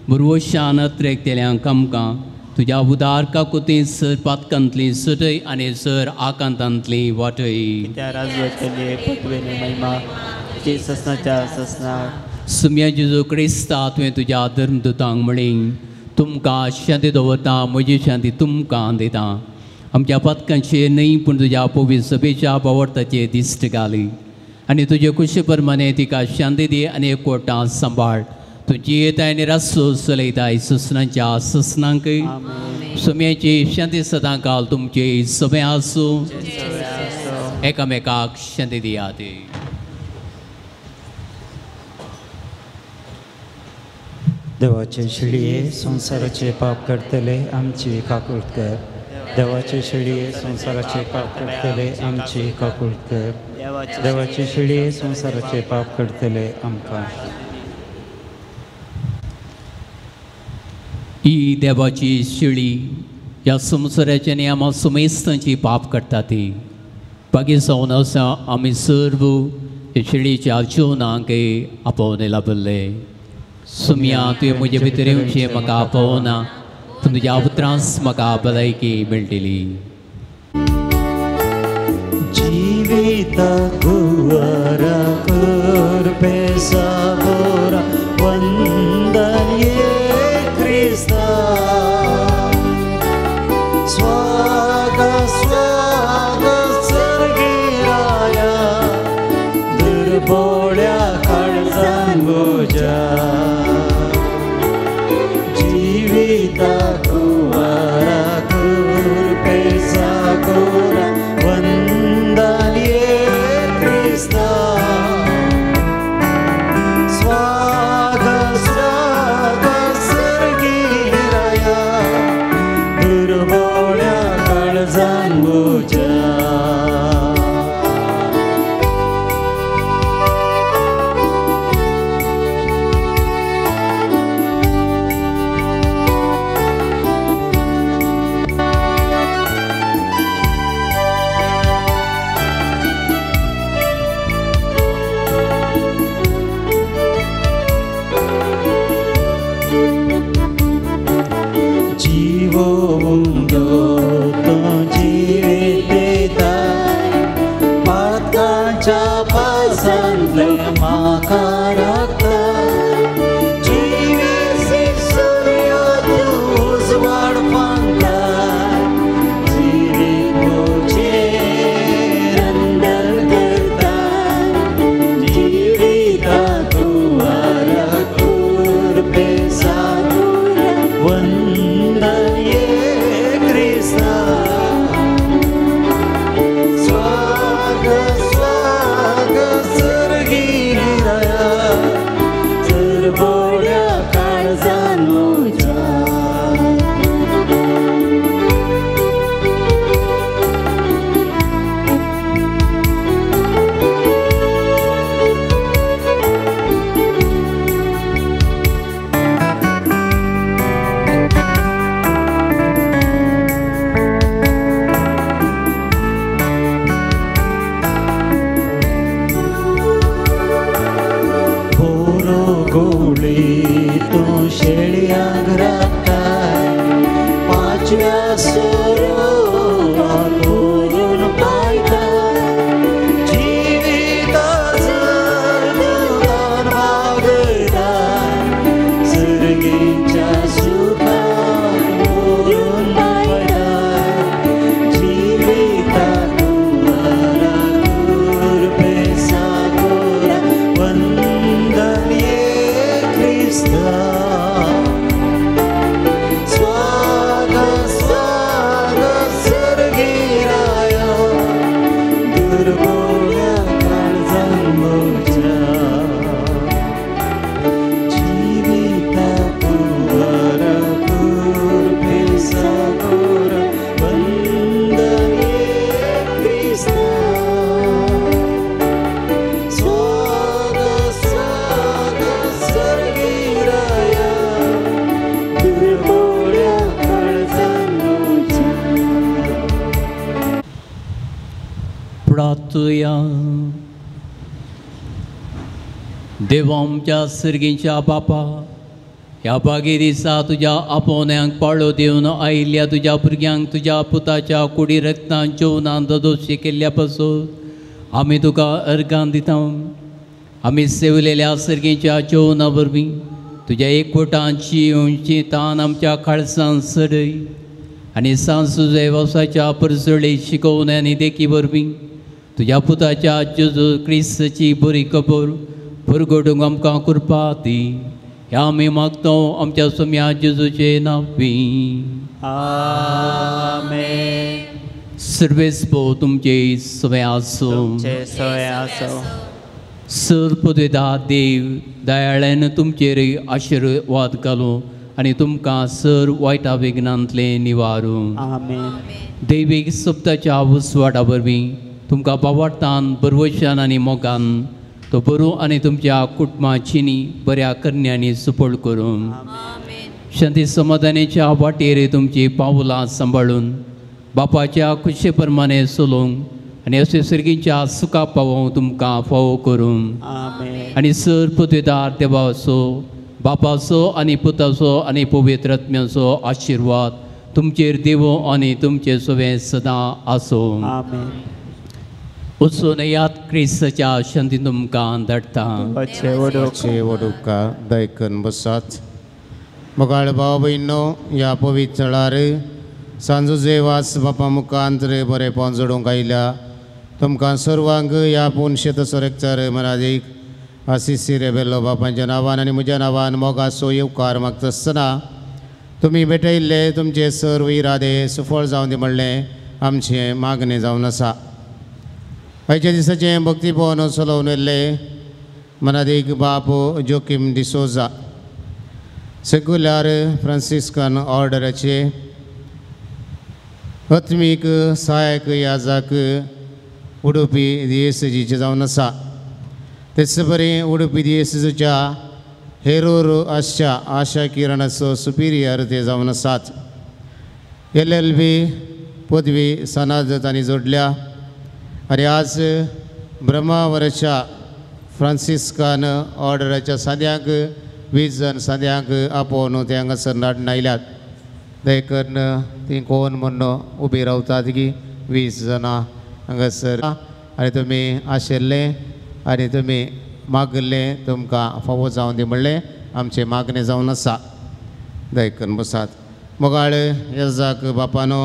बुरवशान अत्रेकतेल्यांक आमकां तुज्या उदार काकुतीन सर पातकांतली सुटय आनी सर आकांतांतली वाटय. त्या राजवटली पदवेली महिमा ती ससनाच्या ससना. सुम्या जेजू क्रिस्ता तुवें तुज्या धर्मदूतांक म्हळी तुमकां शांती दवरता, म्हजी शांती तुमकां दिता. आमच्या पातकांचेर न्हय पूण तुज्या पवित्र सभेच्या बावडताचेर दिश्ट घाली आनी तुजे कुशे प्रमाणे तिका शांती दी आनी एकवटान सांबाळ. तूं जियेताय आनी रासो चलयताय ससनाच्या ससनांक. सुम्याची शांती सदां काल तुमची सगळें आसूं. एकामेकाक शांती दियात. देवाचे शिळये संवसाराचे पाप करतले आमची काकूळत कर. देवाचे शिळये संवसाराचे पाप करतले आमची काकूळत कर. देवाचे शिळये संवसाराचे पाप करतले आमकां. ही देवाची शिळी ह्या संवसाराच्या आनी आमा सुमेस्तांची पाप करता ती बागी जावन आसा आमी सर्व ह्या शिळीच्या जिवनाक आपोवणे लाभिल्ले. सुम्या तुवें म्हजे भितर येवचें म्हाका आपोवना, पूण तुज्या उतरांच म्हाका भलायकी मेळटली. जिविता कुवरा करपे साबोरा वंदन ये क्रिस्ता. स्वागत स्वागत सर्गीराया दुर्बोळ्या काळजान बोजा. जिविता कुवरा करपे साबोरा वंदन ये क्रिस्ता. स्वागत स्वाग स्वाग सर्गिराया चरबोड्या काळजान म्हज्या. गोळी तूं शेळयांक राखताय पांचव्या सोरोपाक व्हरून पायताय जिविताचो दुदान भागयताय सर्गीच्या सुखाक व्हरून पायताय जिविता तुवारा कुरपेसा कोरा वंदन स्वाग स्वाग सर्गिराया दुर्बोळ्या काळजान म्हज्या जिविता तुवारा कुरपेसा कोरा वंदन क्रिस्ता स्वाग स्वाग सर्गिराया दुर्बोळ्या काळजान म्हज्या. प्रार्थुया. देवा आमच्या सर्गीच्या बापा, ह्या बागे दिसा तुज्या आपोवण्यांक पाळो दिवन आयिल्ल्या तुज्या भुरग्यांक तुज्या पुताच्या कुडी रक्तान जेवणान ददोशी केल्ल्या पासून आमी तुका अर्गान दिता. आमी सेवलेल्या सर्गीच्या जेवणा वरवीं तुज्या एकवटांची येवची तान आमच्या काळजान सडय आनी सांसुजय वसाच्या परसळे शिकोवण्या आनी देखी वरवीं तुज्या पुताच्या जेजू क्रिस्ताची बरी खबर परगटूंक आमकां कृपा दी. ह्या आमी मागतो आमच्या सोम्या जेजूचे नांवी. आमेन. सर्वेस्पो तुमचे सवे आसूं. तुमचे सवे आसूं. सर पदवेदा देव दयाळ्यान तुमचेर आशिर्वाद घालूं आनी तुमकां सर वायटा विघ्नांतलें निवारूं. आमेन. दैवीक सप्ताच्या उस्वाडा वरवीं तुमकां बावार्थान बरवशान आनी मोगान तो बरो आनी तुमच्या कुटुंबाचीनी बऱ्या करण्यांनी सुपळ करूं. शांती समाधानाच्या वाटेर तुमची पावलां सांबाळून बापाच्या खुशे प्रमाणे चलोवंक आनी अशे सर्गीच्या सुखा पावोवंक तुमकां फावो करूं. आनी सर पदवेदार देवाचो बापाचो आनी पुताचो आनी पवित्र आत्म्याचो आशिर्वाद तुमचेर देवो आनी तुमचे सवें सदां आसूं. वचून याद क्रिस्ताच्या शांती तुमकां धाडटा. वडुका दयकन बसात. मोगाळ भाव भयणो, ह्या पवित्र थळार सांजुजे वास बापा मुखांत बरेपण जोडूंक आयल्या तुमकां सर्वांक ह्या पुनशेत सोरेकचार मनादीक आसिसी रेबेल्लो बापांच्या नांवान आनी म्हज्या नांवान मोगाचो येवकार मागता आसतना तुमी भेटयल्ले तुमचे सर्व इरादे सुफळ जावन दी म्हणलें आमचें मागणें जावन आसा. आयच्या दिसाचें भक्तीभवन चलोवन येल्ले मनादीक बाप जोकीम डिसोजा सेक्युलर फ्रांसिस्कन ऑर्डराचे आत्मीक सहायक याजक उडुपी दियेसजीचे जावन आसा. तेच बरी उडुपी दियेसजीच्या हेरूर आसच्या आशा किरणाचो सुपिरियर ते जावन आसात. LLB पदवी सनाद तांणी जोडल्या आनी आज ब्रह्मावरच्या फ्रांसिस्कान ऑर्डराच्या साद्यांक 20 जाण साद्यांक आपोवन ते हांगासर नाडून आयल्यात. देखून ती कोण म्हूण उबी रावतात की 20 जाणां हांगासर आनी तुमी आशिल्ले आनी तुमी मागिल्लें तुमकां फावो जावन दी म्हणलें आमचें मागणें जावन आसा. देखून बसात. मोगाळ येजाक बापानो,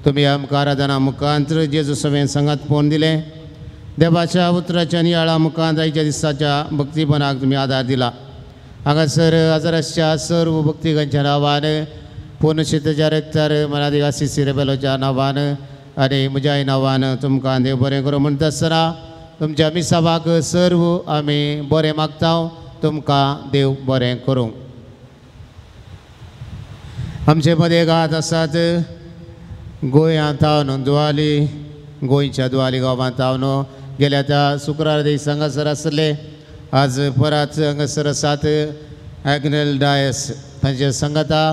तुमी आमकां आराधना मुखांत जेजू सवें सांगात पोवन दिलें. देवाच्या उतराच्या नियाळा मुखांत आयच्या दिसाच्या भक्तीपणाक तुमी आदार दिला. हांगासर हजाराच्या सर्व भक्तिगांच्या नांवान पुनशितच्या रेक्तर मनादिक आसिसी रेबेलोच्या नांवान आनी म्हज्याय नांवान तुमकां देव बरें करूं म्हणटा आसतना तुमच्या मिसावाक सर्व आमी बरें मागता. तुमकां देव बरें करूं. आमचे मदें गात आसात गोंयांत हांव दुवाली गोंयच्या दुवाली गांवांत हांव गेल्या त्या शुक्रार दीस हांगासर आसले. आज परत हांगासर आसात ॲग्नेल डायस तांचे संगता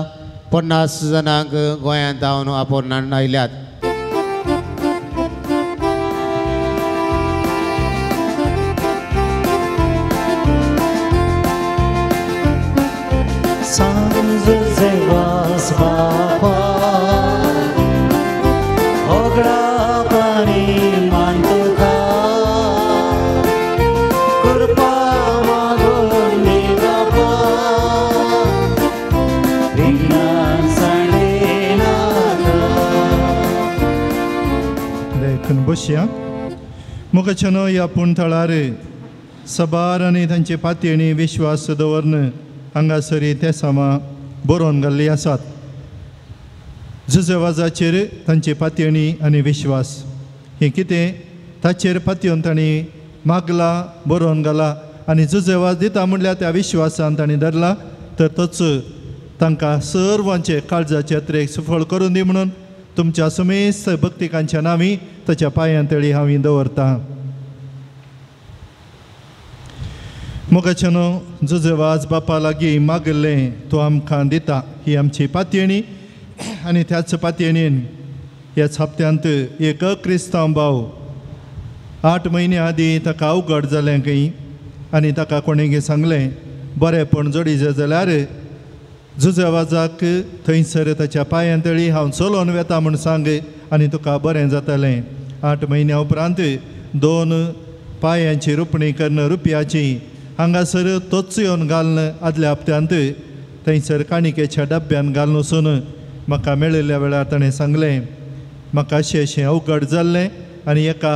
50 जाणांक गोंयांत हांव आपोवन आयल्यात. बसया मुखाच्यानो ह्या पूण थळार सबार आनी तांचे पातयेणी विश्वास दवरन हांगासरी ते सामा बरोवन घाल्ली आसात. जुजेवाजाचेर तांची पातयेणी आनी विश्वास हें कितें ताचेर पातयेवन तांणी मागला बरोवन घाला आनी जुजेवाज दिता म्हणल्यार त्या विश्वासान तांणी धरला तर तोच तांकां सर्वांचे काळजाचे यात्रेक सुफळ करून दी म्हणून तुमच्या समेस्त भक्तिकांच्या नांवी ताच्या पांयां तळी हांव दवरता. मोगाच्यानो जुजेवाज बापा लागीं मागिल्लें तो आमकां दिता ही आमची पातयेणी आनी त्याच पातयेणीन ह्याच हप्त्यांत एक क्रिस्तांव भाव 8 म्हयन्या आदीं ताका अवघड जालें खंय आनी ताका कोणें सांगलें बरेंपण जोडीचें जाल्यार जुजेवाजाक थंयसर ताच्या पांयां तळी हांव चलोवन वेता म्हूण सांग आनी तुका बरें जातलें. 8 म्हयन्या उपरांत 2 पांयांची रुपणी करून रुपयाची हांगासर तोच येवन घालून आदल्या हप्त्यांत थंयसर काणिकेच्या डब्यान घालून वचून म्हाका मेळिल्ल्या वेळार ताणें सांगलें म्हाका अशें अशें अवघड जाल्लें आनी एका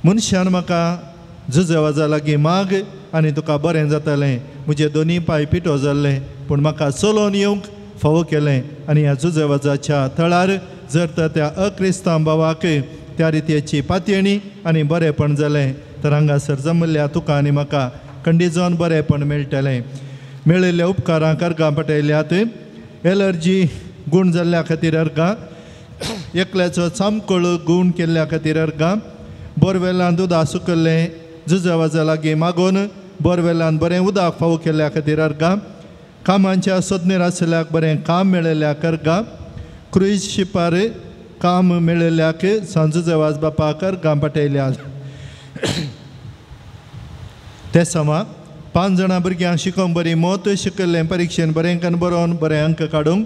मनशान म्हाका जुजेवाजा लागीं माग आनी तुका बरें जातलें. म्हजे दोनी पांय पिठो जाल्ले पूण म्हाका चलोवन येवंक फावो केलें आनी ह्या जुजेवाजाच्या थळार जर तर त्या अक्रिस्तांव भावाक त्या रितीची पातयेणी आनी बरेंपण जालें तर हांगासर जमल्ल्या तुका आनी म्हाका खंडीत बरेंपण मेळटलें. मेळिल्ल्या उपकारांक अर्गां पटयल्यात. एलर्जी गूण जाल्ल्या खातीर अर्गां, एकल्याचो चामकळ गूण केल्ल्या खातीर अर्गां, बोरवेलान दुदा सुकल्लें जुजेवाजा लागीं मागोवन बोरवेलान बरें उदक फावो केल्ल्या खातीर अर्गां, कामांच्या सोदनेर आशिल्ल्याक बरें काम मेळिल्ल्याक अर्गां, क्रुज शिपार काम मेळिल्ल्याक सांजुजेवाज बापाक अर्गां पटयल्यात. ते समा 5 जाणां भुरग्यांक शिकोवंक बरी मोत शिकल्लें परिक्षेन बरें कन्न बरोवन बरे अंक काडूंक,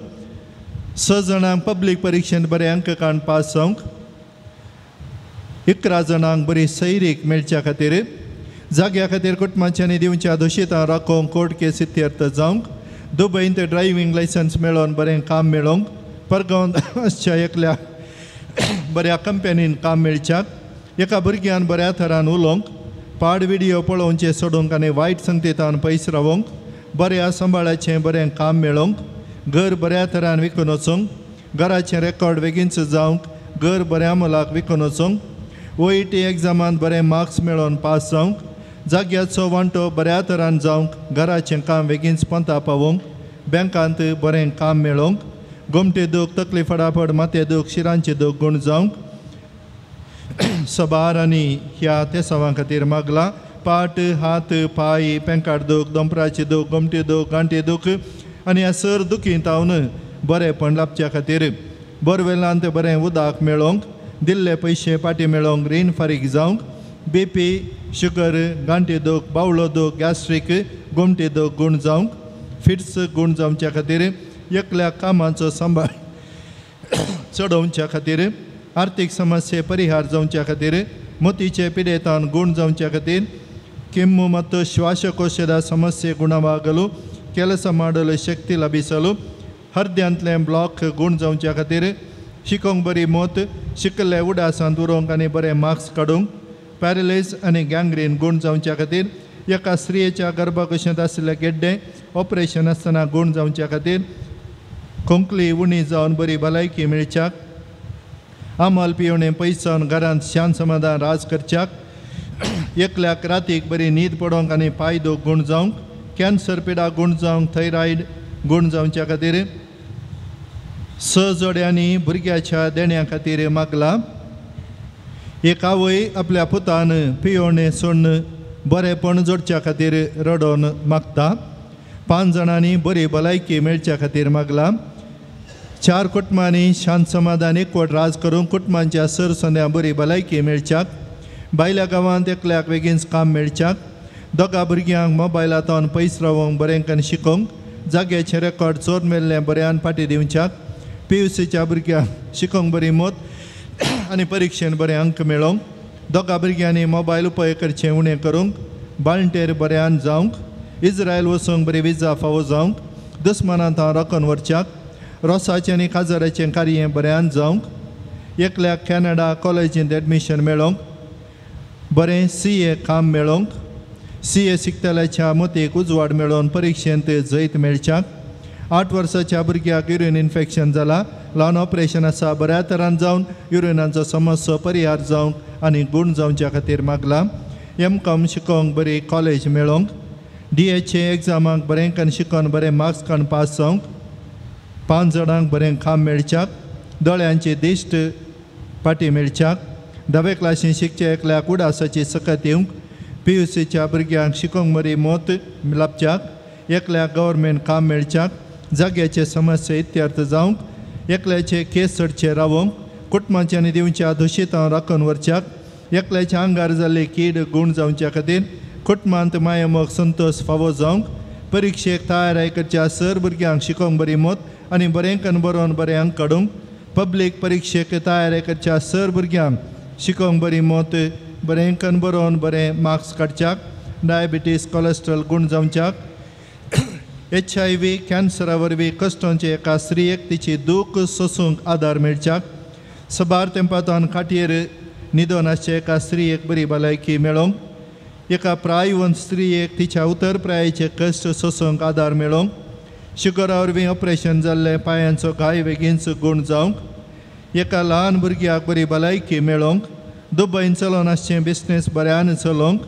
6 जाणांक पब्लीक परिक्षेन बरे अंक काडून पास जावंक, 11 जाणांक बरी सैरीक मेळच्या खातीर, जाग्या खातीर कुटुंबांच्यांनी दिवच्या दोशितां राखोवंक कोर्ट केस इत्यर्थ जावंक, दुबयंत ड्रायव्हींग लायसन्स मेळोवन बरें काम मेळोवंक, परगांव आसच्या एकल्या बऱ्या कंपनीन काम मेळच्याक, एका भुरग्यान बऱ्या थरान उलोवंक, पाड विडियो पळोवचें सोडूंक आनी वायट संगतीतान पयस रावोंक, बऱ्या सांबाळाचें बरें काम मेळोवंक, घर बऱ्या थरान विकून वचूंक, घराचें रेकॉर्ड बेगीनच जावंक, घर बऱ्या मोलाक विकून वचूंक, OET एग्जामान बरें मार्क्स मेळोवन पास जावंक, जाग्याचो वांटो बऱ्या तरान जावंक, घराचें काम बेगीनच पोंता पावोवंक, बँकांत बरें काम मेळोवंक, गोमटे दूख तकली फटाफट माथे दूख शिरांचे दूख गूण जावंक सबार आनी ह्या तेसांवां खातीर मागला. पाट हात पांय पेंकाट दूख दोंपराचे दूख गोमटे दूख गांठे दूख आनी ह्या सर दुखींत हांव बरेंपण लाबच्या खातीर बोरवेलांत बरें उदक मेळोवंक, दिल्ले पयशे पाटी मेळोवंक, रीण फारीक जावंक, बीपी शुगर गांठे दूख बावळो दूख गॅस्ट्रीक गोमटे दूख गूण जावंक, फिट्स गूण जावच्या खातीर, एकल्या कामाचो सांबाळ चडोवच्या खातीर, आर्थीक समस्ये परिहार जावच्या खातीर, मोतीचे पिडेतान गूण जावच्या खातीर, ಕೆಮ್ಮು ಮತ್ತು ಶ್ವಾಸಕೋಶದ ಸಮಸ್ಯೆ ಗುಣವಾಗಲು ಕೆಲಸ ಮಾಡಲು ಶಕ್ತಿ ಲಭಿಸಲು, हृदयांतलें ब्लॉक गूण जावच्या खातीर, शिकोंक बरी मोत शिकल्ले उडासांत उरोवंक आनी बरे मार्क्स काडूंक, पॅरलायज आनी गँग्रीन गूण जावच्या खातीर, एका स्त्रियेच्या गर्भकोशांत आशिल्ले गेड्डे ऑपरेशन आसतना गूण जावच्या खातीर, खोंकली उणी जावन बरी भलायकी मेळच्याक, आमल पिवणें पयसावन घरांत शांत समाधान राज करच्याक, एकल्याक रातीक बरी न्हीद पडोंक आनी पांय दूख गूण जावंक, कॅन्सर पिडा गूण जावंक, थैरॉयड गूण जावच्या खातीर 6 जोड्यांनी भुरग्याच्या देण्या खातीर मागला. एक आवय आपल्या पुतान पियोणे सोडून बरेपण जोडच्या खातीर रडोवन मागता. 5 जाणांनी बरी भलायकी मेळच्या खातीर मागला. 4 कुटुंबांनी शांत समाधान एकवट राज करून कुटुंबांच्या सरसंद्या बरी भलायकी मेळच्याक, भायल्या गांवांत एकल्याक बेगीन काम मेळच्याक, 2 भुरग्यांक मोबायलांतल्यान पयस रावंक बरें शिकोवंक, जाग्याचें रेकॉर्ड चोर मेल्लें बऱ्यान फाटीं दिवच्याक, PUCच्या भुरग्यांक शिकोवंक बरी मत आनी परिक्षेन बरें अंक मेळोवंक, 2 भुरग्यांनी मोबायल उपयोग करचें उणें करूंक, बाळंटेर बऱ्यान जावंक, इस्रायल वचूंक बरी विजा फावो जावंक, दुस्मानांत हांव राखून व्हरच्याक, रोसाचें आनी काजाराचें कार्य बऱ्यान जावंक, एकल्याक कॅनडा कॉलेजींत एडमिशन मेळोवंक, बरें CA काम मेळोवंक, CA शिकतल्याच्या मतीक उजवाड मेळोवन परिक्षेंत जैत मेळच्याक, 8 वर्साच्या भुरग्याक युरिन इन्फेक्शन जाला, ल्हान ऑपरेशन आसा, बऱ्या तरान जावन युरिनाचो समस्या परिहार जावंक आनी गूण जावच्या खातीर मागला. MCOM शिकोवंक बरी कॉलेज मेळोवंक, DHA एग्जामाक बरें करून शिकोवन बरें मार्क्स काडून पास जावंक, 5 जाणांक बरें काम मेळच्याक, दोळ्यांची दिश्ट फाटीं मेळच्याक, 10वे क्लासीन शिकचे एकल्याक उडासाची सकत येवंक, PUCच्या भुरग्यांक शिकोवंक बरी मत लाबच्याक, एकल्याक गव्हर्मेंट काम मेळच्याक, जाग्याचे समस्या इत्यर्थ जावंक, एकल्याचे केस चडचे रावोंक, कुटुंबाचे आनी दिवच्या दुशितां राखून व्हरच्याक, एकल्याच्या आंगार जाल्ले कीड गूण जावच्या खातीर कुटुंबांत मायामोग संतोश फावो जावंक, परिक्षेक तयाराय करच्या सर भुरग्यांक शिकोवंक बरी मत आनी बरें करून बरोवन बरें अंक काडूंक, पब्लीक परिक्षेक तयाराय करच्या सर भुरग्यांक शिकोवंक बरी मत बरें करून बरोवन बरें मार्क्स काडच्याक, डायबिटीस कोलेस्ट्रॉल गूण जावच्याक, HIV कॅन्सरा वरवीं कश्टांचे एका स्त्रियेक तिची दूख सोसूंक आदार मेळच्याक, सबार तेंपांतल्यान खाटयेर न्हिदोन आसचे एका स्त्रियेक बरी भलायकी मेळोवंक, एका प्रायवंत स्त्रियेक तिच्या उतर प्रायेचे कश्ट सोसूंक आदार मेळोवंक, शुगरा वरवीं ऑपरेशन जाल्ले पांयांचो घाय बेगीनच गूण जावंक, एका ल्हान भुरग्याक बरी भलायकी मेळोवंक, दुबयन चलोवन आसचें बिजनेस बऱ्यान चलोवंक,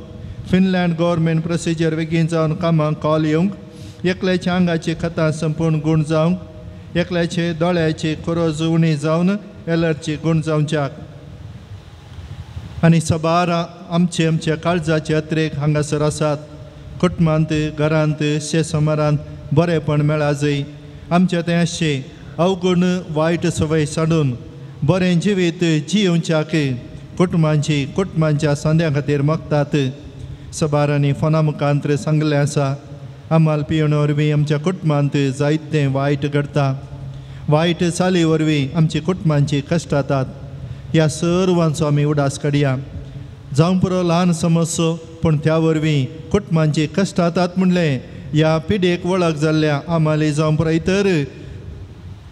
फिनलँड गव्हर्मेंट प्रोसिजर बेगीन जावन कामाक कॉल येवंक, एकल्याच्या आंगाची खतां संपूर्ण गूण जावंक, एकल्याचे दोळ्याची खोरोज उणी जावन एलर्जी गूण जावच्याक आनी सबार आमचे आमच्या काळजाचे अत्रेक हांगासर आसात. कुटुंबांत घरांत शेसमारांत बरेंपण मेळा जंय आमच्या तें आसचें अवगुण वायट संवय सांडून बरें जिवीत जियोवच्याक कुटुंबांची कुटुंबांच्या सांद्या खातीर मागतात. सबारांनी फोना मुखांत सांगलें आसा, आमाल पिवणे वरवीं आमच्या कुटुंबांत जायतें वायट घडटा, वायट चाली वरवीं आमची कुटुंबांची कश्ट जातात. ह्या सर्वांचो आमी उडास काडया. जावं पुरो ल्हान समस्यो पूण त्या वरवीं कुटुंबांची कश्ट जातात म्हणलें ह्या पिडेक वळख जाल्ल्या आमाली जावं पुरो इतर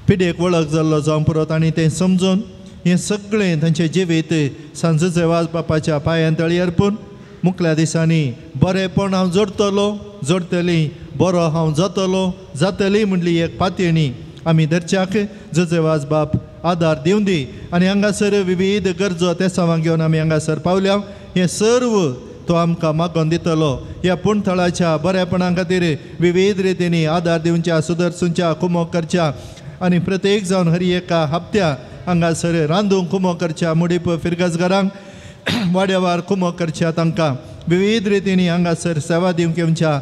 पिडेक वळख जाल्लो जावं पुरो तांणी तें समजून हें सगळें तांचें जिवीत सांजचे वाज बापाच्या पांयां तळी अर्पून मुखल्या दिसांनी बरेंपण हांव जोडटलो जोडटली, बरो हांव जातलो जातली म्हणली एक पातयेणी आमी धरच्याक जुजेवाज बाप आदार दिवन दी. आनी हांगासर विविध गरजो तेसांवांक घेवन आमी हांगासर पावल्या. हें सर्व तो आमकां मागोवन दितलो. ह्या पूणथळाच्या बरेपणा खातीर विविध रितींनी आदार दिवच्या, सुदरसुंच्या, कुमोक करच्या आनी प्रत्येक जावन हर एका हप्त्या हांगासर रांदूंक कुमोक करच्या मुडीप फिरगजगारांक वाड्यावार कुमोक करच्या तांकां विविध रितींनी हांगासर सेवा दिवंक येवच्या,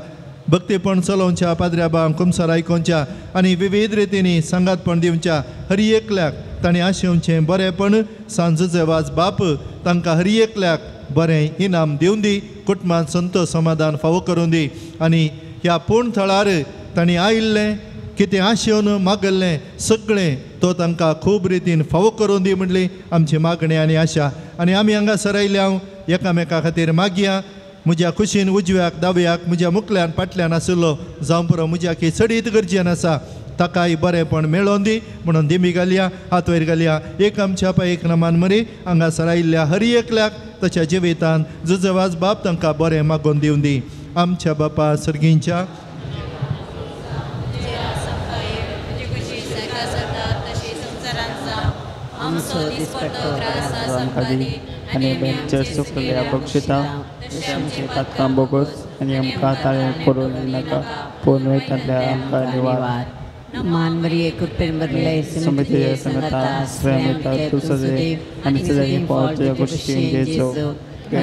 भक्तीपण चलोवच्या, पाद्र्याबांक कुमसार आयकोवच्या आनी विविध रितींनी सांगातपण दिवच्या. हर एकल्याक तांणी आशेवचें बरेंपण सांजचे वाज बाप तांकां हर एकल्याक बरें इनाम दिवन दी, कुटुंबांत संतोष समाधान फावो करून दी. आनी ह्या पूर्ण थळार तांणी आयिल्लें कितें आशेवन मागल्लें सगळें तो तांकां खूब रितीन फावो करून दी म्हणली आमची मागणी आनी आशा. आनी आमी हांगासर आयल्या एकामेका खातीर मागया. म्हज्या कुशीन उजव्याक दाव्याक म्हज्या मुखल्यान फाटल्यान आशिल्लो जावं पुरो म्हज्या की चडीत गरजेन आसा ताकाय बरेंपण मेळोवन दी म्हणून दिमी घालया, हात वयर घालया. एक आमच्या पांय एक नमान मरी हांगासर आयिल्ल्या हर एकल्याक ताच्या जिवितान जुजवाज बाप तांकां बरें मागोवन दिवन दी. आमच्या बापा सर्गींच्या ताचो दिसपट्टो आमकां दी आनी आमचे चुकल्या बक्षिता आमचे पातकां बोगोस आनी आमकां ताळें पडून नाका पूण वयतांतल्या आमकां निवार. मान मरिये कृपेन भरले समितीय संगता स्वयं तूं सदैव आनी सदैव पावत तुज्या गोश्टीन जेजू. कर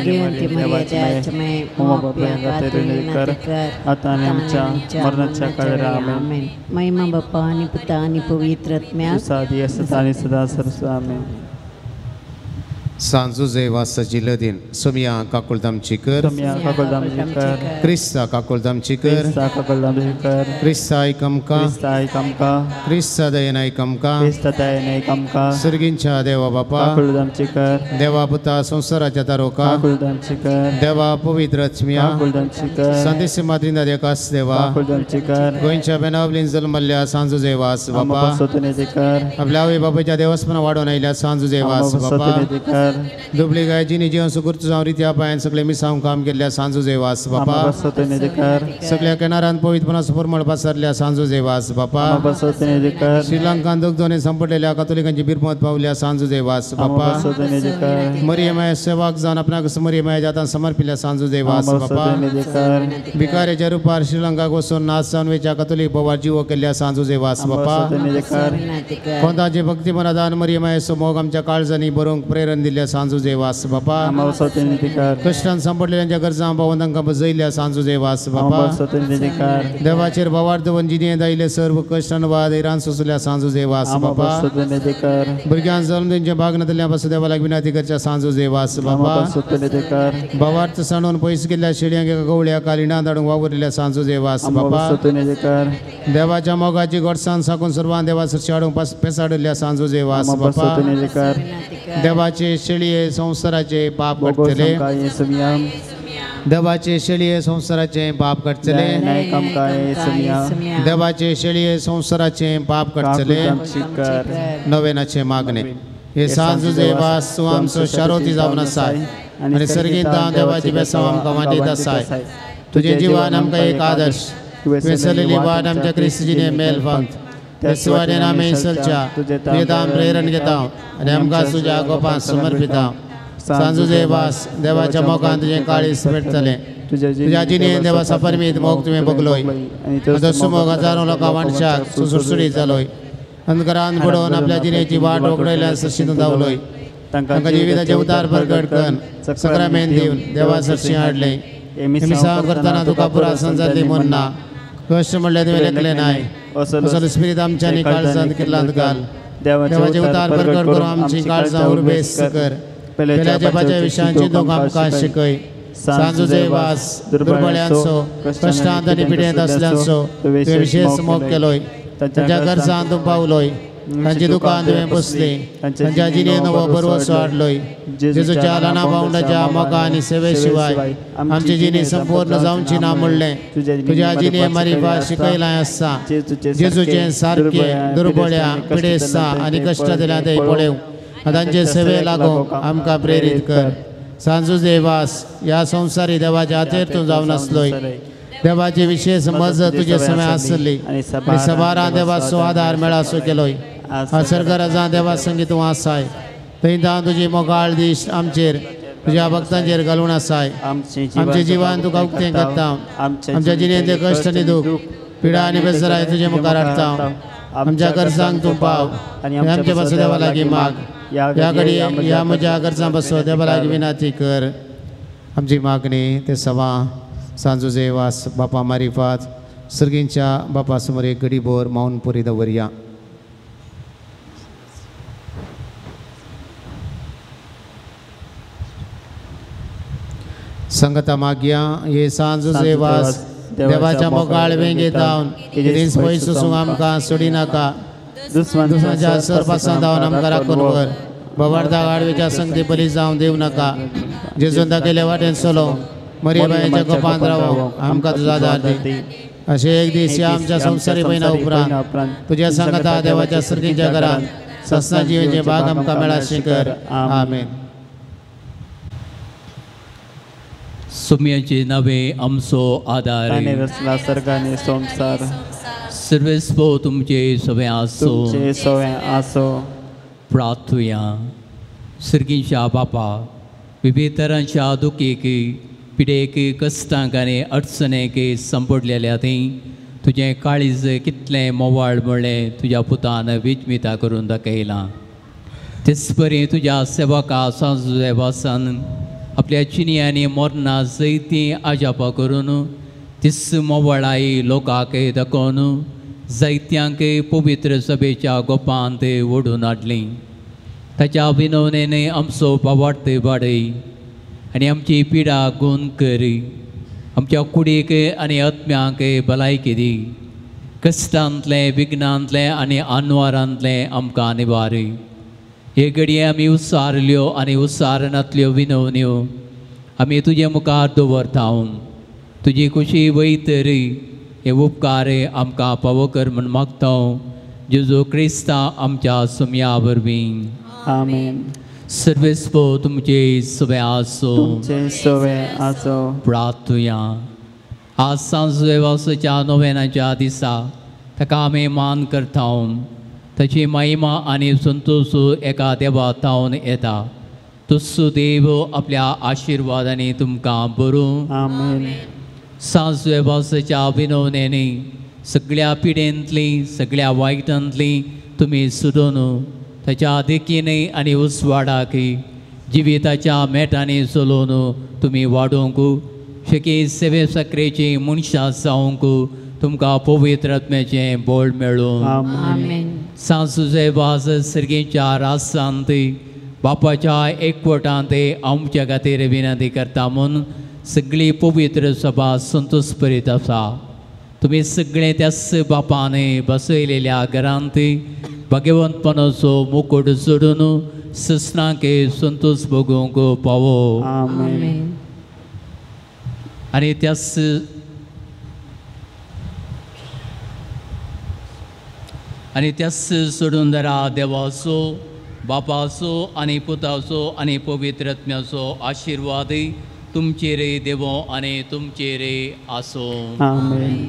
आता आनी आमच्या मरणाच्या काळार. आमेन. महिमा बापा आनी पुता आनी पवित्र आत्म्याक सादी आसता आनी सदा सरसा. आमेन. सांजुजे वासाची लदीन सोमिया काकुळदामची कर, क्रिस्ता काकुळदामची कर, क्रिस्ता आयक आमकां, क्रिस्ता दयेन आयक आमकां, सर्गींच्या देवा बापा, देवा पुता संवसाराच्या तारोका, देवा पवित्र आत्म्या, संदेश माद्रिंदा देकास देवा, गोंयच्या बेनावलीन जल्मल्ल्या सांजुजे वास बापा, आपल्या आवय बापाच्या देवस्पना वाडोवन आयिल्ल्या सांजुजे वास बापा, दुबळी गाय जिनी जीवन सुकृत जावं रित्या पांयान सगळे मिसांव काम केल्ल्या सांजुजे वास बापा, सगळ्या किनारान पवित्रपणाचो परमळ पसरल्या सांजुजे वास बापा, श्रीलंकान दुग्धोने संपडलेल्या कथोलिकांची बिरमत पावल्या सांजुजे वास बापा, मरियमाय सेवाक जावन आपणाक मरियमाय जातान समर्पिल्ल्या सांजुजे वास बापा, भिकाऱ्याच्या रुपार श्रीलंकाक वचून नाच जावन वेच्या कथोलीक बोवार जिवो केल्ल्या सांजुजे वास बापा, कोंताचे भक्तीमनादान मरियमायचो मोग आमच्या काळजांनी बरोवंक प्रेरण दिल्ल्या सांजुजे वास बापा, कश्टान सांपडलेल्यांच्या गरजां पावून तांकां बजयल्ल्या सांजुजे वास बापा, देवाचेर भावार्थ दवरून जिणेंत आयिल्ले सर्व कश्टान वाद हैराण सोंसल्या सांजुजे वास बापा, भुरग्यांक जल्म दिवचें भाग नातल्या पासून देवाक विनंती करच्या सांजुजे वास बापा, भावार्थ सांडून पयस गेल्ल्या शेळयांक एका गवळ्या कालिणां धाडूंक वावुरिल्ल्या सांजुजे वास बापा, देवाच्या मोगाची गोडसाण साकून सर्वान देवा सरशी हाडूंक पेसाडिल्ल्या सांजुजे वास बापा, देवाचे शेळये संवसाराचे पाप काडटले, देवाचे शेळये संवसाराचे पाप काडटले, देवाचे शेळये संवसाराचे पाप काडटले. नवेनाचे मागणे. हे सांजुजे वास तूं आमचो शारोती जावन आसाय आनी सर्गींत देवाची बेसांव आमकां वांटयत आसाय. तुजें जिवन आमकां एक आदर्श, तुवें चलयल्ली वाट आमच्या क्रिस्त जिणे मेल फांत त्या सुवातेन आमी चलच्या तुजें दाम प्रेरण घेता आनी आमकां तुज्या गोपांत समर्पिता. सांजुजे वास देवाच्या मोगान तुजें काळीज पेटतलें. तुज्या जिणेन देवा सपरमीत मोग तुवें बगलोय, ताचो मोग हजारो लोकां वांटशाक सुसुडसुडीत जालोय. अंधकारान बुडोवन आपल्या जिणेची वाट वगडयल्यान सरशी तूं धांवलोय. तांकां जिविताचें उतार प्रगट करून सक्रामेन दिवन देवा सरशी हाडलें. मिसांव करतना तुका पुरासन जाल्ली म्हूण ना, कश्ट म्हणल्यार तुवें लेखलें नाय. असलो स्पिरीत आमच्यांनी काळजांत किल्लांत घाल. देवाचें उतार प्रगट करून आमची काळजां उर्बेस्त कर. पेल्याच्या बापाच्या विशयान चिंतूंक आमकां शिकय. सांजुजे वास दुर्बळ्यांचो, कश्टांत आनी पिडेंत आसल्यांचो तुवें विशेश मोग केलोय. तांच्या गरजांत तूं पावलोय, तांची दुकान तुवें पुसली, तांच्या जिणेंत नवो भरवसो हाडलोय. जेजूच्या ल्हाना भावंडाच्या मोगा आनी सेवे शिवाय आमची जिणी संपूर्ण जावची ना म्हणलें तुज्या जिणे मारिफात शिकयलां आसता. जेजूचें सारकें दुर्बळ्या पिडेस्ता आनी कश्टांतल्या ते पळोवंक तांचे सेवे लागूंक आमकां प्रेरीत कर. सांजुजे वास ह्या संवसारी देवाच्या हातेर तूं जावन आसलोय. देवाची विशेष मजत तुजे समय आसली आनी सबारां देवाचो आदार मेळासो केलोय. सरकारां देवा संगी तूं आसाय, थंय तुजी मोगाळ दीस आमचेर तुज्या भक्तांचेर घालून आसाय. आमचें जिवन तुका उक्तें करता. आमच्या जिणेंतले कश्ट आनी दूख, पिडा आनी बेजराय तुजे मुखार हाडटा. आमच्या गरजांक तूं पाव आनी आमच्या पासून देवा लागीं माग. ह्या घडये ह्या म्हज्या गरजां पासून देवा लागीं विनंती कर. आमची मागणी ते सवा सांजुजे वास बापा मारिफात सर्गींच्या बापा समोर एक गडीभर मौन पुरी दवरया. संगता मागया हे सांजुजे वास देवाच्या मोगाळ वेंगेत धावन दीस पयस वचूंक आमकां सोडिनाका. दुसऱ्याच्या सरपासान धावन आमकां राखून व्हर. बोवार्दा आडवेच्या संगती बली जावन दिवं नाका. जेजून दाखयल्या वाटेन चलो मरियमायेच्या गोपांत रावो आमकां तुजो आदार दी. अशें एक दीस ह्या आमच्या संवसारी पयना उपरांत तुज्या सांगाता देवाच्या सर्गीच्या घरांत सस्ना जिवेचे भाग आमकां मेळाशें कर. आमेन. सुम्याचे नवे आमचो आदार रचला सर्गाने संसार. सर्वेस्पो तुमचे सवे आसो, तुमचे सवे आसो. प्रार्थुया. सर्गीच्या बापा, विविध तरांच्या दुखीक, पिडेक, कश्टांक आनी अडचणेक संपडलेल्या थंय तुजें काळीज कितलें मोवाळ म्हणलें तुज्या पुतान विजमिता करून दाखयलां. तेच परी तुज्या सेवका सांजुवासान आपल्या चिनी आनी मोरना जैती आजापा करून तीस मोवाळाय लोकांक दाखोवन जायत्यांक पवित्र सभेच्या गोपांत ओडून हाडली. ताच्या विनवणेन आमचो बावार्थ वाडय आनी आमची पिडा गुण कर. आमच्या कुडीक आनी आत्म्यांक भलायकी दी. कश्टांतलें, विघ्नांतलें आनी आनवारांतलें आमकां निवार. हे घडये आमी उसारल्यो आनी उसारनातल्यो विनवण्यो आमी तुजे मुखार दवरता. तुजी खुशी वयतरी हे उपकार आमकां पावो कर म्हूण मागता जेजू क्रिस्ता आमच्या सुमया वरवीं. आमेन. सर्वेस्पो तुमचे सवे आसो. तुमचे सवे आसो. प्रार्थुया. आज सांजवेवासाच्या नोवेनाच्या दिसा ताका आमी मान करता. ताची महिमा आनी संतोश एका देवा तावन येता. तुस्सू देव आपल्या आशिर्वादांनी तुमकां बरूं. आमेन. सांजवेवासाच्या विनवणेनी सगळ्या पिडेंतली, सगळ्या वायटांतली तुमी सुदोन ताच्या देखीन आनी उजवाडाक जिविताच्या मेटांनी चलोवन तुमी वाडोवंक शकी सेवे सक्रेची मनशां जावंक तुमकां पवित्र आत्म्याचें बळ मेळूं. आमेन. सांजुजे वाज सर्गीच्या रासांत बापाच्या एकवटांत आमच्या खातीर विनंती करता म्हूण सगळी पवित्र सभा संतोष करीत आसा. तुमी सगळे त्याच बापान बसयलेल्या घरांत भगवंतपणाचो मुकुट सोडून ससनाक संतोष भोगूंक पावो. आमेन. आनी त्याच आनी त्याच सोडून दरा देवाचो, बापाचो आनी पुताचो आनी पवित्र आत्म्याचो आशिर्वाद तुमचेर देवो आनी तुमचेर आसूं. आमेन.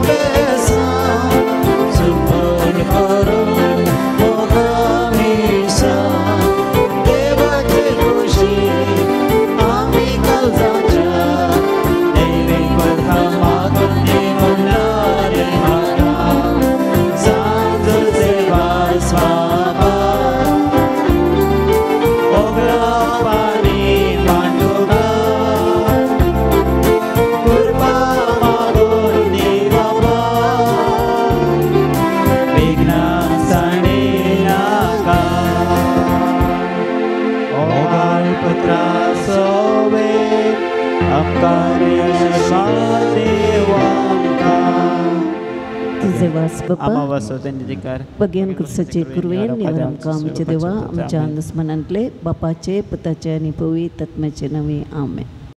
बेसां सुपन करून मोगा मिसां देवाचे खुशी आमी काळजाच्या देवी वरता मागून दी म्हणला रे म्हाका सांजोसे वास बाबा ओगळा पाणी मांडुगा कृपा मागून दी बाबा विघ्नां साणे नाका ओगाळ पत्रा सोवे आमकां देवा तुझे वास आमा बापा वासो तेंचे अधिकार बगेन क्रिस्ताचे कुरवेन निवर आमकां आमच्या देवा आमच्या दुस्मनांतले बापाचे पुताचे आनी पवित्र आत्म्याचे नांवे आमेन.